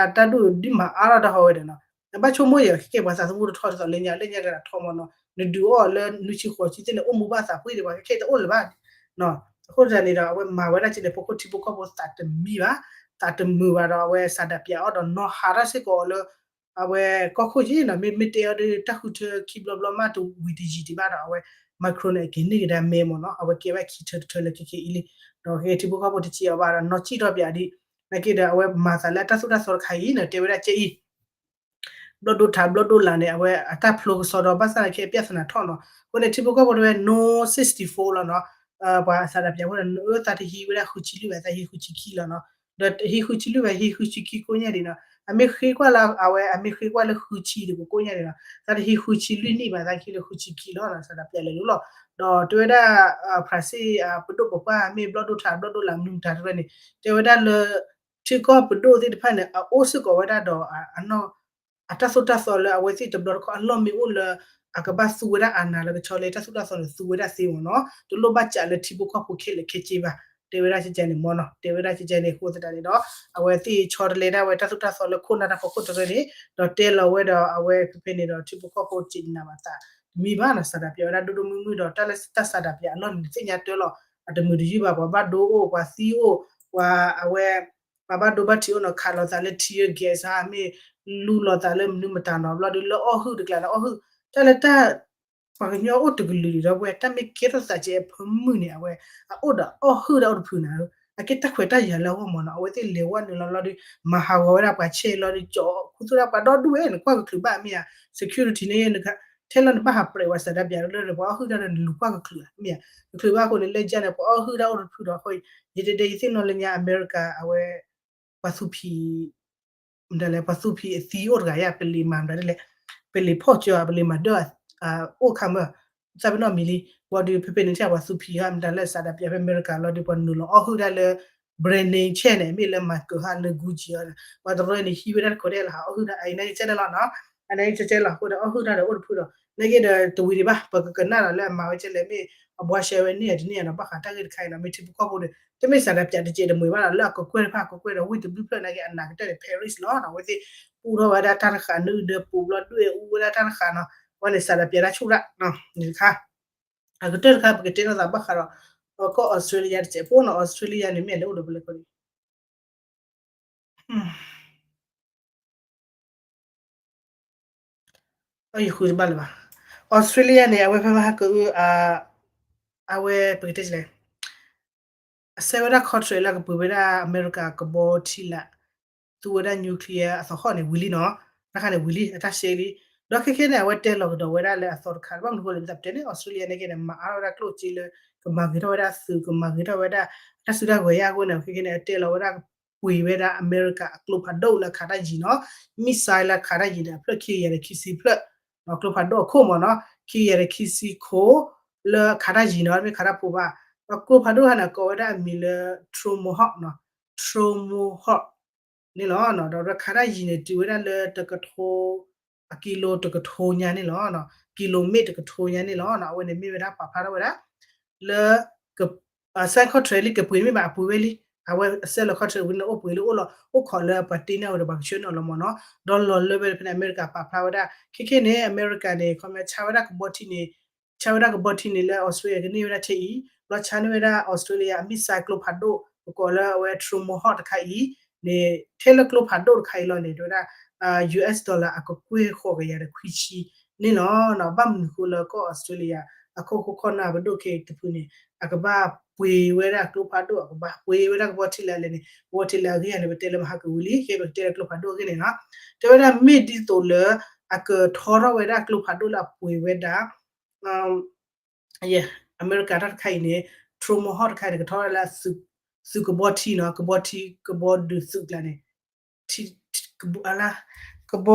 ်တၢ်ဒိၣ်ဒ်မၤအါထီၣ်တၢ်ဟီဝဲဒီးနီၤ နဘၣ်ဆိကမိၣ်ယဲၢ် ခဲကဲပှၤသးသမူတထီဒ်သိးလၢညါ လၢညါကဒၣ်ထီမ့ၢ်နီၤ နဒုးအီၣ်လၢနွံဆံဃိးဆံသ့ၣ်န့ၣ် အိၣ်မူဘၣ်သးပှ့ၤဒံး ပှၤခဲခဲတအိၣ်လၢၤဘၣ် အဃိသတးန့ၣ်ဒီး အဝဲမၤဝဲဒၣ်က့န့ၣ် ပခိၣ်ထံဖိကီၢ်ဖိသးတမံဘၣ် သးတမုာ်ဘၣ်ဒီး အဝဲစးဒးပၠးအီၤဒီး နီၢ်ဟးထီၣ်စ့ၢ်ကီးအီၤလၢ အဝဲကီၢ်ခိၣ်က့နီၤ မ့မ့ၢ်တဲအီၤဒီး တၢ်ဃုထၢခံဘျီဘျီမးတဝံၤတယံာ်ဒံးဘၣ်ဒီး အဝဲ Macron န့ၣ် အက့ၤန့ၢ်ကဒါမဲမ့ၢ်နီၤ အဝဲကဲဝဲခံထၢတထၢလၢခဲခဲအံၤလံ ဒီးခဲထံဖိကီၢ်ဖိတစံးအီၤဘၣ်ဒီး နီၢ်စံၣ်ထီၣ်ပၠးဒံး နာ်က့ဒီး အဝဲမၤသးလၢအတၢ်သိၣ်တၢ်သီတခါအံၤန့ၣ် တဲဝဲဒၣ်ကဲအံၤ ဘျီၣ်ဒိထး ဘျီၣ်ဒိလာ်န့ၣ် အဝဲအတၢ်ဖျိကစီဒီး ဘၣ်ဆၣ်သနာ်က့ အပြဿနာထီၣ်နီၤ အဃိန့ၣ် ထံဖိကီၢ်ဖိတဲဝဲ no sixty-four လီၤနီၤ ပှၤစးဒးပၠးဖိဒီး သးတဟံးဝဲဒၣ်ဃုဆံလွံၢ်ဘၣ် သးဟံးဃုဆံခံလီၤနီၤ ဒီးဟံးဃုဆံလွံၢ်ဘၣ် ဟံးဃုဆံခံကိးညါဒံးနီၤ အမ့ၢ်ဃ့ကွၢ်လၢ အဝဲအမ့ၢ်ဃ့ကွၢ်လၢဃုဆံ ဒီးကကိးညါဒံးနီၤ သးတဟံးဃုဆံလွံၢ်နံၣ်ဘၣ် သးဟံးလၢဃုဆံခံလီၤ စးဒးပၠးလဲၤလိၤလီၤ ဒီးတဲဝဲဒၣ် ဖရၣ်စ့ၣ် ပဒိၣ်ပိာ်ခွါ မ့ၢ်ဘျီၣ်ဒိထး ဘျီၣ်ဒိလာ် မနုၤမတၤတဖၣ်န့ၣ် တဲဝဲဒၣ်လၢ ထံကီၢ်ပဒိၣ်သ့ၣ်တဖၣ်န့ၣ် အအိၣ်စ့ၢ်ကီးဝဲဒၣ်ဒီး အတၢ်သိၣ်တၢ်သီလၢအဝဲသ့ၣ်တဘျီတခီၣ်အလီၢ်မ့ၢ်အိၣ်လၢ အကဘၣ်သူဝဲဒၣ် အာဏာ လၢကဆီလၢတၢ်သိၣ်တၢ်သီန့ၣ် သူဝဲဒၣ်သ့မ့ၢ်နီၤ တလိၣ်ဘၣ်စးလၢထံဖိကီၢ်ဖိခဲလၢာ်ခဲဆ့ဘၣ် တဲဝဲဒၣ်ကကဲန့ၣ်မ့ၢ်နီၤ တဲဝဲဒၣ်ကကဲန့ၣ် အဃိသတးန့ၣ်ဒီး အဝဲသ့ၣ်ဆီတလဲဒၣ်ဝဲတၢ်သိၣ်တၢ်သီလၢခိၣ်နၢ်တၢ်ဖီခိၣ်တရၢန့ၣ် ဒီးတဲလီၤဝဲဒီးအဝဲဖဲဖဲန့ၣ်ဒီး ထံဖိကီၢ်ဖိစံးနၤဘၣ်သး တမံဘၣ်နီၤ စးဒးပၠးဝဲဒၣ်ဒိၣ်ဒိၣ်မုၢ်မုၢ်ဒီး တၢ်လၢတၢ်စးဒးပၠးအလီၢ်န့ၣ် သ့ၣ်ညါတၢ်လီၤ အတမုာ်တယုၢ်ဘၣ် ပှၤဘၣ်ဒိအိၣ် ပှၤသံအိၣ် ပှၤအဝဲ ပှၤဘၣ်ဒိဘၣ်ထံးအိၣ်နီၤ ခးလိာ်သးလၢ tear gas ဧါ မ့ၢ်လူလီၤသးလၢမနုၤမတၤနီၤ ဘျီဒီးလၢအီၣ်ဟုၣ်တကျါန့ၣ် အီၣ်ဟုၣ် တၢ်လၢတၢ် ပှၤကညီအိၣ်တကလုာ်ဒံးဒီး ဝဲတၢ်မ့ၢ်ကဲထီၣ်သးကဲအဖၢမုၢ်န့ၣ် အဝဲ အအိၣ်ဒီးအီၣ်ဟုၣ်ဒၣ်အိၣ်တဖုန့ၣ် အကဲတၢ်ခွဲးတၢ်ယာ်လၢအဂီၢ်မ့ၢ်နီၤ အဝဲသ့ၣ်လဲၤဝဲနုာ်လီၤဘျီဒီး မၤဟးဂီၤဝဲဒၣ်ပှၤဆဲးလီၤဒီး ကၠီခူသူၣ်ဒၣ်ပှၤဒီဒူၣ်ဝဲ နကွၢ်ကချုးဘၣ်မ့ၢ်ဧါ security န့ၣ် ထဲလၢနဘၣ်ဟးပြဲးဝဲစးဒးပၠးလၢပှၤအီၣ်ဟုၣ်ဒၣ်ဒီးနလူၤကွၢ်ကချုးမ့ၢ်ဧါ တချုးဘၣ်အဃိန့ၣ် လၢယါန့ၣ် ပှၤအီၣ်ဟုၣ်ဒၣ်အိၣ်တဖုဒီးအဃိ ယတဲတဲယသ့ၣ်နီၣ်လၢညါ အမဲရကၤ အဝဲ ပှၤသူဖံး မတၤလဲၣ် ပှၤသူဖံးအသံအိၣ်တဂၤယါ ပလံၤမၤမတၤဒ်လဲၣ် ပလံၤဖီၣ်ကၠီ ပလံၤမၤဒၢၣ် အိၣ်ခါမၢ် သးပ့ၤနီၣ်မံၤလံ ဝံၤဒီးဖဲဖဲန့ၣ်ထဲပှၤသူဖံးဧါ မတၤလဲၣ် စးဒးပၠးဖဲအမဲရကၤလီၤဒီး ပှၤနုာ်လီၤအီၣ်ဟုၣ်ဒၣ်လၢ brand name ဆဲးန့ၣ် မ့ၢ်လၢ Michael ဟါလၢ Gucci ဧါ ပှၤတရၢန့ၣ် ဟံးဝဲဒၣ်တခိးဒဲးလၢဟးအီၣ်ဟုၣ်ဒၣ်အံၤန့ၣ်ကဲန့ၣ်လီၤနီၤ အန့ၣ်ကဲကဲလီၤ အဃိဒီးအီၣ်ဟုၣ်တၢ်ဒီးအိၣ်တဖုဒီး နာ်က့ဒီးတဝံၤဒံးဘၣ် ပကကနၣ်ဒီးလၢအမၤဝဲကဲလဲၣ် မ့ၢ်အဘှါရှဲဝဲန့ၢ်တန့ၢ်နီၤ ဘၣ်ဃးတၢ်ဂ့ၢ်တခါအံၤနီၤ မ့ၢ်ထံဖိကီၢ်ဖိဒီး တမ့ၢ်စၤဒၤပၠးတစဲးတမှဲၤဘၣ်နီၤ လၢအကကွဲၢ်တဖၣ်ကကွဲၢ်ဒီးဝ့ၢ်တဘျုးဖျၢၣ်နာ်က့အနးကတၢၢ်န့ၣ် Paris လီၤနီၤ အဝဲသ့ၣ် ပူထီၣ်ဝဲဒၣ်တၢ်တဃာ် နုာ်ဒၢပူၤဘျီဒွဲၣ်အူဝဲဒၣ်တၢ်တဃာ်နီၤ အဝဲန့ၣ်စၤဒၤပၠးတၢ်ဆူၣ်ဒၣ် န့ၣ်တခါ အကတၢၢ်တခါ ပကတဲလိာ်သးဘၣ်ဃးဒီး ကီၢ် Australia တစဲးဖိနီၤ Australia န့ၣ် မ့ၢ်အလဲၤအိၣ်ဒီးပလဲၤခီဒံး ယဃုတဘၣ်လၢၤဘၣ် Australia န့ၣ် အဝဲဖဲမဟါကအု အဝဲပကတဲလဲၣ် အဆဲးဝဲဒၣ် contract လၢကပှ့ၤဝဲဒၣ်အမဲရကၤကဘီထံလာ် သူဝဲဒၣ် nuclear အသီခီၣ်န့ၣ် ဝံၤလံနီၤ တခါန့ၣ်ဝံၤလံ အတၢ်ရှဲလံ ဒီးခဲခဲန့ၣ် အဝဲတဲလီၤကဒီးဝဲဒၣ်လၢအသီတခါ ဘၣ်မနုၤဃိလဲၣ် ပသးပတဲန့ၣ် Australia န့ၣ်က့န့ၣ် မၤအါထီၣ်ဝဲဒၣ်ကျိၣ်စ့လၢ ကမၤဂ့ၤထီၣ်ဝဲဒၣ်သုး ကမၤဂ့ၤထီၣ်ဝဲဒၣ် တၢ်စုတၢ်ကဝဲၤယါအဃိန့ၣ် ခဲခဲန့ၣ် အတဲလီၤဝဲဒၣ် ပှ့ၤဝဲဒၣ်အမဲရကၤအကျိဖးဒိၣ်လၢခးတၢ်ယံၤနီၤ missile လၢခးတၢ်ယံၤန့ၣ် အဖျၢၣ်ခံကယၤဒီးခံဆံဖျၢၣ် ကျိဖးဒိၣ်အခိၣ်မ့ၢ်နီၤ ခံကယၤဒီးခံဆံခိၣ် လၢခးတၢ်ယံၤနီၤ မ့ၢ်ခးတၢ်ဖိဘၣ် ဒီးကျိဖးဒိၣ်တခါန့ၣ် ကိးဝဲဒၣ်အမံၤလၢ Tomahawk နီၤ Tomahawk န့ၣ်လီၤ ဒီးခးတၢ်ယံၤန့ၣ် တုၤဝဲဒၣ်လၢတကထိ အကံလိတကထိညါန့ၣ်လီၤ ကံလိမ့ၣ်တကထိညါန့ၣ်လီၤ အဝဲန့ၣ်မ့ၢ်ဝဲဒၣ် ပာ်ဖျါထီၣ်ဝဲဒၣ် လၢ အဆဲး contract လံ ကပှ့ၤမ့ၢ်ဘၣ်အပှ့ၤဝဲလံ အဝဲအဆဲးလီၤ contract ဝံၤန့ၣ် အိၣ်ပှ့ၤလံ အိၣ်လီၤ အိၣ်ခိးလၢပှၤတ့န့ၢ်ဝဲဒီးပှၤကဆှၢန့ၢ်အီၤလီၤမ့ၢ်နီၤ ဒီးလီၤလၢဝဲဖဲန့ၣ် အမဲရကၤပာ်ဖျါဝဲဒၣ် ခဲခဲန့ၣ် အမဲရကၤန့ၣ် ခီမ့ၢ်ဆါဝဲဒၣ်ကဘီထံန့ၣ် ဆါဝဲဒၣ်ကဘီထံန့ၣ်လၢ Australia ကန့ၢ်ဝဲဒၣ်ထဲအံၤ ဘျီဆါန့ၢ်ဝဲဒၣ် Australia အ missile ကျိဖးဒိၣ် ပကိးလၢအဝဲ Tomahawk တခါအံၤန့ၣ် ထဲလၢကျိဖးဒိၣ်တခါအံၤလီၤန့ၣ် တဲဝဲဒၣ် US dollar အကကွဲၢ်ဃိးကယၤဒီးခွံဆံန့ၣ်လီၤ ဘၣ်မနုၤဃိလၢကီၢ် Australia အခိၣ်ခိၣ်ခီၣ်နၢ်ပဒိၣ်ခဲအံၤတဖုန့ၣ် အကဘၣ်ပှ့ၤဝဲဒၣ်ကျိဖးဒိၣ် အကဘၣ်ပှ့ၤဝဲဒၣ်ကဘီထံလာ်လဲၣ်န့ၣ် ကဘီထံလာ်အဂ့ၢ်န့ၣ် ပတဲလၢမဟါကဝံၤလံ ခဲပကတဲလၢကျိဖးဒိၣ်အဂ့ၢ်န့ၣ်နီၤ တဲဝဲဒၣ်မ့ၢ်ဒ်သိးလၢ အကထီထီၣ်ဝဲဒၣ်ကျိဖးဒိၣ်လၢအပှ့ၤဝဲဒၣ် အမဲရကၤတၢ်တခါအံၤန့ၣ် Tomahawk တခါအံၤန့ၣ် ကထီထီၣ်လၢ သုးကဘီထံနီၤ ကဘီထံ ကဘီဒုးသုးကျါန့ၣ် ကဘ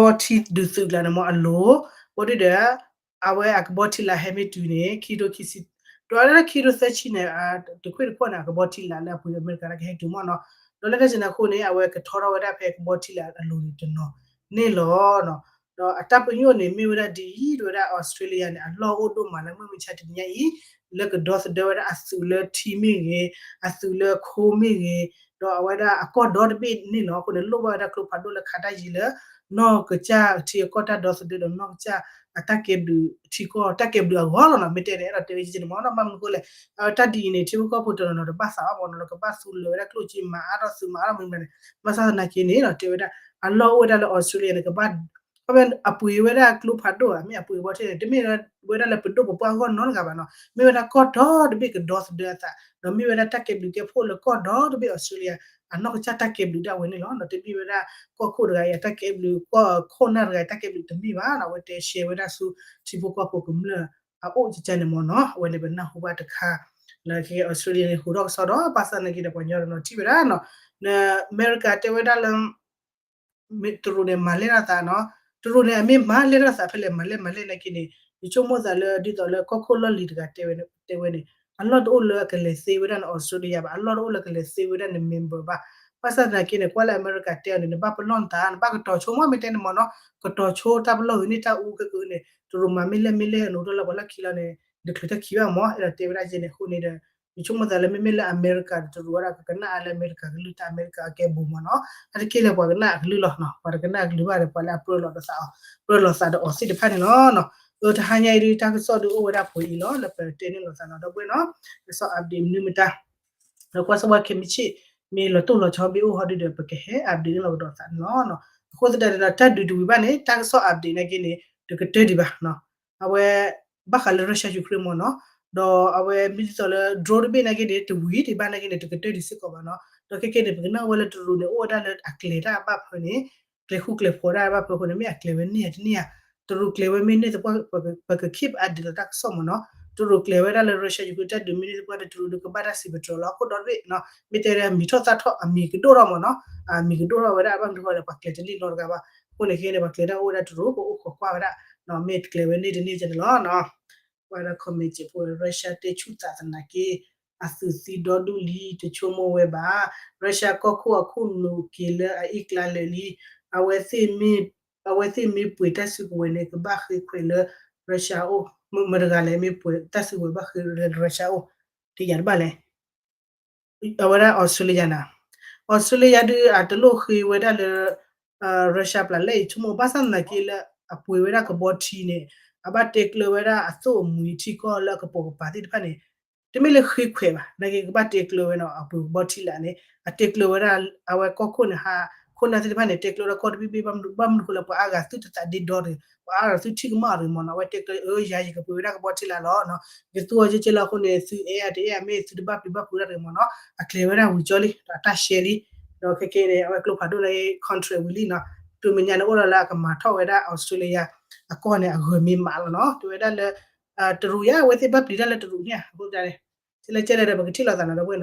ီထံဒုးသုးကျါန့ၣ်မ့ၢ်အလိၤ ဘၣ်ဒုဒီး အဝဲအကဘီထံလာ်ဟဲမ့ၢ်တုၤန့ၣ် ခံထိခံဆံ ဒီးလၢခံထိသၢဆံန့ၣ် တခွ့ၣ်တခီၣ်န့ၣ် အကဘီထံလာ်လၢအပှ့ၤအမဲရကၤတၢ်ကဟဲတုၤမ့ၢ်နီၤ ဒီးလၢတၢ်စံးန့ၣ်အဃိန့ၣ် အဝဲကထီထီၣ်ဝဲဒၣ်ဖဲကဘီထံလာ်အလိၤန့ၣ်တနီၤန့ၣ်လီၤ ဒီးအတၢ်ပညိၣ်န့ၣ် မ့ၢ်ဝဲဒၣ်ဒ်အံၤ တဲဝဲဒၣ် Australia န့ၣ် အလီၢ်အိၣ်ဒိၣ်မးလၢမုၢ်မဆါတနံၤညါအံၤ လၢကဒီသဒၢဝဲဒၣ်အသုးလၢထံမ့ၢ်ဂ့ၤ အသုးလၢခိမ့ၢ်ဂ့ၤ ဒီးအဝဲဒၣ်အကီၢ်ဒီတဘ့ၣ်န့ၣ်လီၤ. အဃိန့ၣ် လိၣ်ဘၣ်ဝဲဒၣ်ကျိဖးဒိၣ်လၢခးတၢ်ယံၤလၢ နီၢ်ကစၢ်ထံအကီၢ်တၢ်ဒီသဒၢဒီး နီၢ်ကစၢ်အတၢ်ကဲဘျုးထံကီၢ်တၢ်ကဲဘျုးအဂီၢ်လီၤနီၤ. မ့ၢ်တဲန့ၣ်အဲၣ်ဒိးတဲဝဲကန့ၣ်မ့ၢ်နီၤ ဘၣ်မနုၤအဃိလဲၣ် တၢ်ဒ်အံၤန့ၣ် ထံဖိကီၢ်ဖိတနီၤနီၤတဘၣ်သးဘၣ်မ့ၢ်နီၤ လၢကဘၣ်သူလၢာ်ဝဲဒၣ်ကျိၣ်စ့မၤအါထီၣ်သုးမၤအါထီၣ်မနုၤမနုၤန့ၣ် ဘၣ်ဆၣ်သနာ်က့န့ၣ် တဲဝဲဒၣ် အလီၢ်အိၣ်ဝဲဒၣ်လၢ Australia န့ၣ် ကဘၣ် ခီဖျိအပှ့ၤဝဲဒၣ်ကျိဖးဒိၣ်ဧါ မ့ၢ်အပှ့ၤကဘီထံန့ၣ် တမ့ၢ်ဝဲဒၣ်လၢပဒိၣ်ပပှၢ်အဂီၢ်နီတဂၤဘၣ်နီၤ မ့ၢ်ဝဲဒၣ်ကီၢ်ဒီတဘ့ၣ်ကဒီသဒၢအသး ဒီးမ့ၢ်ဝဲဒၣ်တၢ်ကဲဘျုးကဲဖှိၣ်လၢကီၢ်ဒီတဘ့ၣ် Australia အနီၢ်ကစၢ်တၢ်ကဲဘျုးဒၣ်ဝဲန့ၣ်လီၤ. ဒီးတမ့ၢ်ဝဲဒၣ်ကီၢ်ခိၣ်တဂၤအံၤအတၢ်ကဲဘျုး ကီၢ်ခိၣ်နၢ်တဂၤအံၤတၢ်ကဲဘျုးတမ့ၢ်ဘၣ်နီၤ အဝဲတဲရှဲဝဲဒၣ်ဆူထံဖိကီၢ်ဖိကမျၢၢ်အအိၣ်ကကန့ၣ်မ့ၢ်နီၤ အဝဲန့ၣ်ပနၢ်ဟူဘၣ်တခါ လၢက Australia န့ၣ် ဟူးထီၣ်ကစီဒီး ဘၣ်ဆၣ်သနာ်က့ဒီး ပှၤကညီတနီၤထံၣ်ဝဲဒၣ်နီၤ အမဲရကၤတဲဝဲဒၣ်လၢ တရူးန့ၣ် မၤလဲၢ်ထီၣ်သးနီၤ တရူးန့ၣ် အမ့ၢ်မၤလဲၢ်ထီၣ်သးဖဲလဲၣ် မၤလဲၢ်မၤလဲၢ်နာ်က့န့ၣ် ယဆိကမိၣ်သးလၢ ဒ်သိးလၢကီၢ်ခိၣ်လီၢ်လံၤတဂၤတဲဝဲန့ၣ် တဲဝဲန့ၣ် အလီၢ်တအိၣ်လၢအကလဲၤသ့ဝဲဒၣ်န့ၣ် Australia ဘၣ် အလီၢ်တအိၣ်လၢကလဲၤသ့ဝဲဒၣ်န့ၣ် member ဘၣ် ဘၣ်ဆၣ်သနာ်က့န့ၣ် ကွၢ်လၢအမဲရကၤတဲအီၤန့ၣ် နဘၣ်ပလီၢ်နသး နဘၣ်ကတီၤဆိမ့ၢ်မ့ၢ်တဲန့ၣ်မ့ၢ်နီၤ ကတီၤဆိတၢ်ပလီၢ်ဂ့ၤန့ၢ်တၢ်အူကဲကဲန့ၣ် တရူးမၤမ့ၢ်လဲၢ်မ့ၢ်လဲၢ် နအိၣ်တၢ်လၢပှၤလၢခံလီၤန့ၣ် နချုးတၢ်ခံဘၣ်မ့ၢ် အဲၣ်ဒိးတဲဝဲဒၣ်ကဲန့ၣ် အဃိန့ၣ်ဒီး ယဆိကမိၣ်သးလၢမ့မ့ၢ်လၢအမဲရကၤဒီးတရူးဝဲဒၣ် ကကနၣ်အါလၢအမဲရကၤကလုၢ်တၢ်အမဲရကၤအကဲဘိးမ့ၢ်နီၤ အတက့ၢ်လၢပှၤကနၣ်အကလုၢ်လီၤနီၤ ပှၤတကနၣ်အကလုၢ်ဘၣ်ဒီး ပှၤလၢအပြၢလိာ်သးအီၤ ပြၢလိာ်သးဒီးအီၤသ့ၣ်တဖၣ်န့ၣ်လီၤ. အၢ တဟါညါအံၤဒုး တၢ်ကစီၣ်ဒုးအိၣ်ဝဲဒၣ်ပှဲၤအံၤလီၤ လၢပတဲန့ၢ်လိာ်သးနီၤ ဒီပုၢ်ဝဲၢ်နီၤ ကစီၣ် update မနုၤမတၤ ဒီးကွၢ်စၢ်ဝဲခဲမုၢ်ဆ့ၣ် မ့ၢ်လီၤတိၢ်လီၤဆီဘ့ၣ်အိၣ်ဟီဒုးဒီး ပကဟဲ update န့ၢ်လိာ်ကဒီးသးန့ၣ်လီၤ. အဃိသတးဒီး တၢ်ဒုးတဝံၤဘၣ်န့ၣ် တၢ်ကစီၣ် update နာ်က့န့ၣ် တကတၢၢ်ဒံးဘၣ် အဝဲ ဘၣ်ဃးလၢ Russia Ukraine မ့ၢ်နီၤ ဒီးအဝဲမ့ၢ်ဒ်သိးလၢ drone တဘ့ၣ်နာ်က့န့ၣ် တဝံၤဒံးဘၣ်နာ်က့န့ၣ် တကတၢၢ်ဒံးစ့ၢ်ကီးဘၣ်နီၤ ဒီးခဲကဲန့ၣ် ပကနၣ်ဝဲလၢတရူးန့ၣ် အိၣ်ဝဲဒၣ်လၢအကျဲၤတၢ်ဘၣ်ဖၢန့ၣ် ကျဲၤဃူကျဲၤဖိးတၢ်ဘၣ်ဖၢအဃိန့ၣ် မ့ၢ်အကျဲၤဝဲန့ၢ်ဧါတန့ၢ်ဧါ တရူးကျဲၤဝဲမ့ၢ်န့ၢ်သပှၢ် ပက keep update လီၤတၢ်ကစီၣ်မ့ၢ်နီၤ တရူးကျဲၤဝဲဒၣ်လၢ Russia Ukraine တၢ်ဒုးမ့ၢ်န့ၢ်သပှၢ်ဒီး တရူးဒုးကဘၣ်တၢ်စံးပတြၢၤလီၤ အခိၣ်ဒီတဘ့ၣ်နီၤ မ့ၢ်တဲဒၣ်မံၤထီၣ်သၣ်ထီၣ်အမံၤကဒိၣ်ထီၣ်မ့ၢ်နီၤ အမံၤကဒိၣ်ထီၣ်ဝဲဒၣ်ဘၣ်မနုၤဃိလဲၣ် ပှၤကျဲၤတန့ၢ်နီတဂၤဘၣ် အဃိန့ၣ်ခဲန့ၣ် ပှၤကျဲၤတၢ်အိၣ်ဝဲဒၣ်တရူး ပအိၣ်ခိးကွၢ်ဝဲဒၣ် မ့ၢ်ကျဲၤဝဲန့ၢ်တန့ၢ်ကဲန့ၣ်လီၤ ပှၤဒီး comment စ့ၢ်ဖိ Russia တဲဆူၣ်သးသနာ်က့ အသုးသံဒီဒူၣ်လံ တဆိကမိၣ်ဝဲဘၣ် Russia ကီၢ်ခိၣ်အခိၣ်နူာ်က့ၤလၢအအ့ၣ်ကျါလၢာ်လံ အဝဲသ့ၣ်မ့ၢ် အဝဲသ့ၣ်မ့ၢ်ပှ့ၤတၢ်စုကဝဲၤန့ၣ် ကဘၣ်ဃ့ခွဲးလၢ Russia အအိၣ်, မတဂၤလဲၣ် မ့ၢ်ပှ့ၤတၢ်စုကဝဲၤဘၣ်ဃ့လၢ Russia အအိၣ်, တယၤတဘၣ်လဲၣ်. အဝဲဒၣ် Australia နၤ, Australia ဒုးအတလိၣ်ဃ့ဝဲဒၣ်လၢ Russia ပျၢ်လဲၣ်အံၤ ဆိကမိၣ် ဘၣ်ဆၣ်သနာ်က့လၢ အပှ့ၤဝဲဒၣ်ကဘီထံန့ၣ် အဘၣ်တဲကျၢၤဝဲဒၣ်အသိၣ်အမှံၤထံကီၢ်လၢအကပိာ်ကပၤသ့ၣ်တဖၣ်န့ၣ် တမ့ၢ်လၢဃ့ခွဲးဘၣ်, နာ်က့ကဘၣ်တဲကျၢၤဝဲနီၤ, အပှ့ၤကဘီထံလာ်န့ၣ် အတဲကျၢၤဝဲဒၣ် အဝဲကီၢ်ခိၣ်န့ၣ် ဟးခိၣ်နၢ်သ့ၣ်တဖၣ်န့ၣ် တဲကျၢၤဝဲဒၣ်ကီၢ်တဘ့ၣ်ဘ့ၣ် ဘၣ်မနုၤအဃိလဲၣ် ပှၤအါဂၤသုတသးဒ့ဒီတဂ့ၤ, ပှၤအါဂၤသုထံၣ်ကမၣ်အီၤတဂ့ၤမ့ၢ်နီၤ, အဝဲတဲကျၢၤ အၢ ယၤယကပှ့ၤဝဲဒၣ်ကဘီထံလာ်လီၤနီၤ, ယကသူအီၤကဲကဲလီၤအဃိန့ၣ် သုအဲၣ်အတအဲၣ် မ့ၢ်သုတဘၣ်ပျံၤဘၣ်ဖုးတၢ်တဂ့ၤမ့ၢ်နီၤ, အကျဲၤဝဲဒၣ်ဝံၤကၠီလံ ဒီးအတၢ်ရှဲလံ, ဒီးခဲကဲန့ၣ် အဝဲကျိဖးဒိၣ်လၢ contract ဝံၤလံနီၤ, တုၤမဲာ်ညါန့ၣ်အိၣ်ဒီးလၢအကမၤထီၣ်ဝဲဒၣ် Australia အကီၢ်န့ၣ် အဂၢၤမ့ၢ်မးလီၤနီၤ, တဲဝဲဒၣ်လၢ တရူးယါ အဝဲသ့ၣ်ဘၣ်ပျံၤတၢ်လၢတရူးန့ၣ်ဧါ, အဃိသတးန့ၣ် ကဲလဲၣ်ကဲလဲၣ်ဒီး ပကထံၣ်လိာ်သးနီၤ ဒီပုၢ်ဝဲၢ်နီၤ.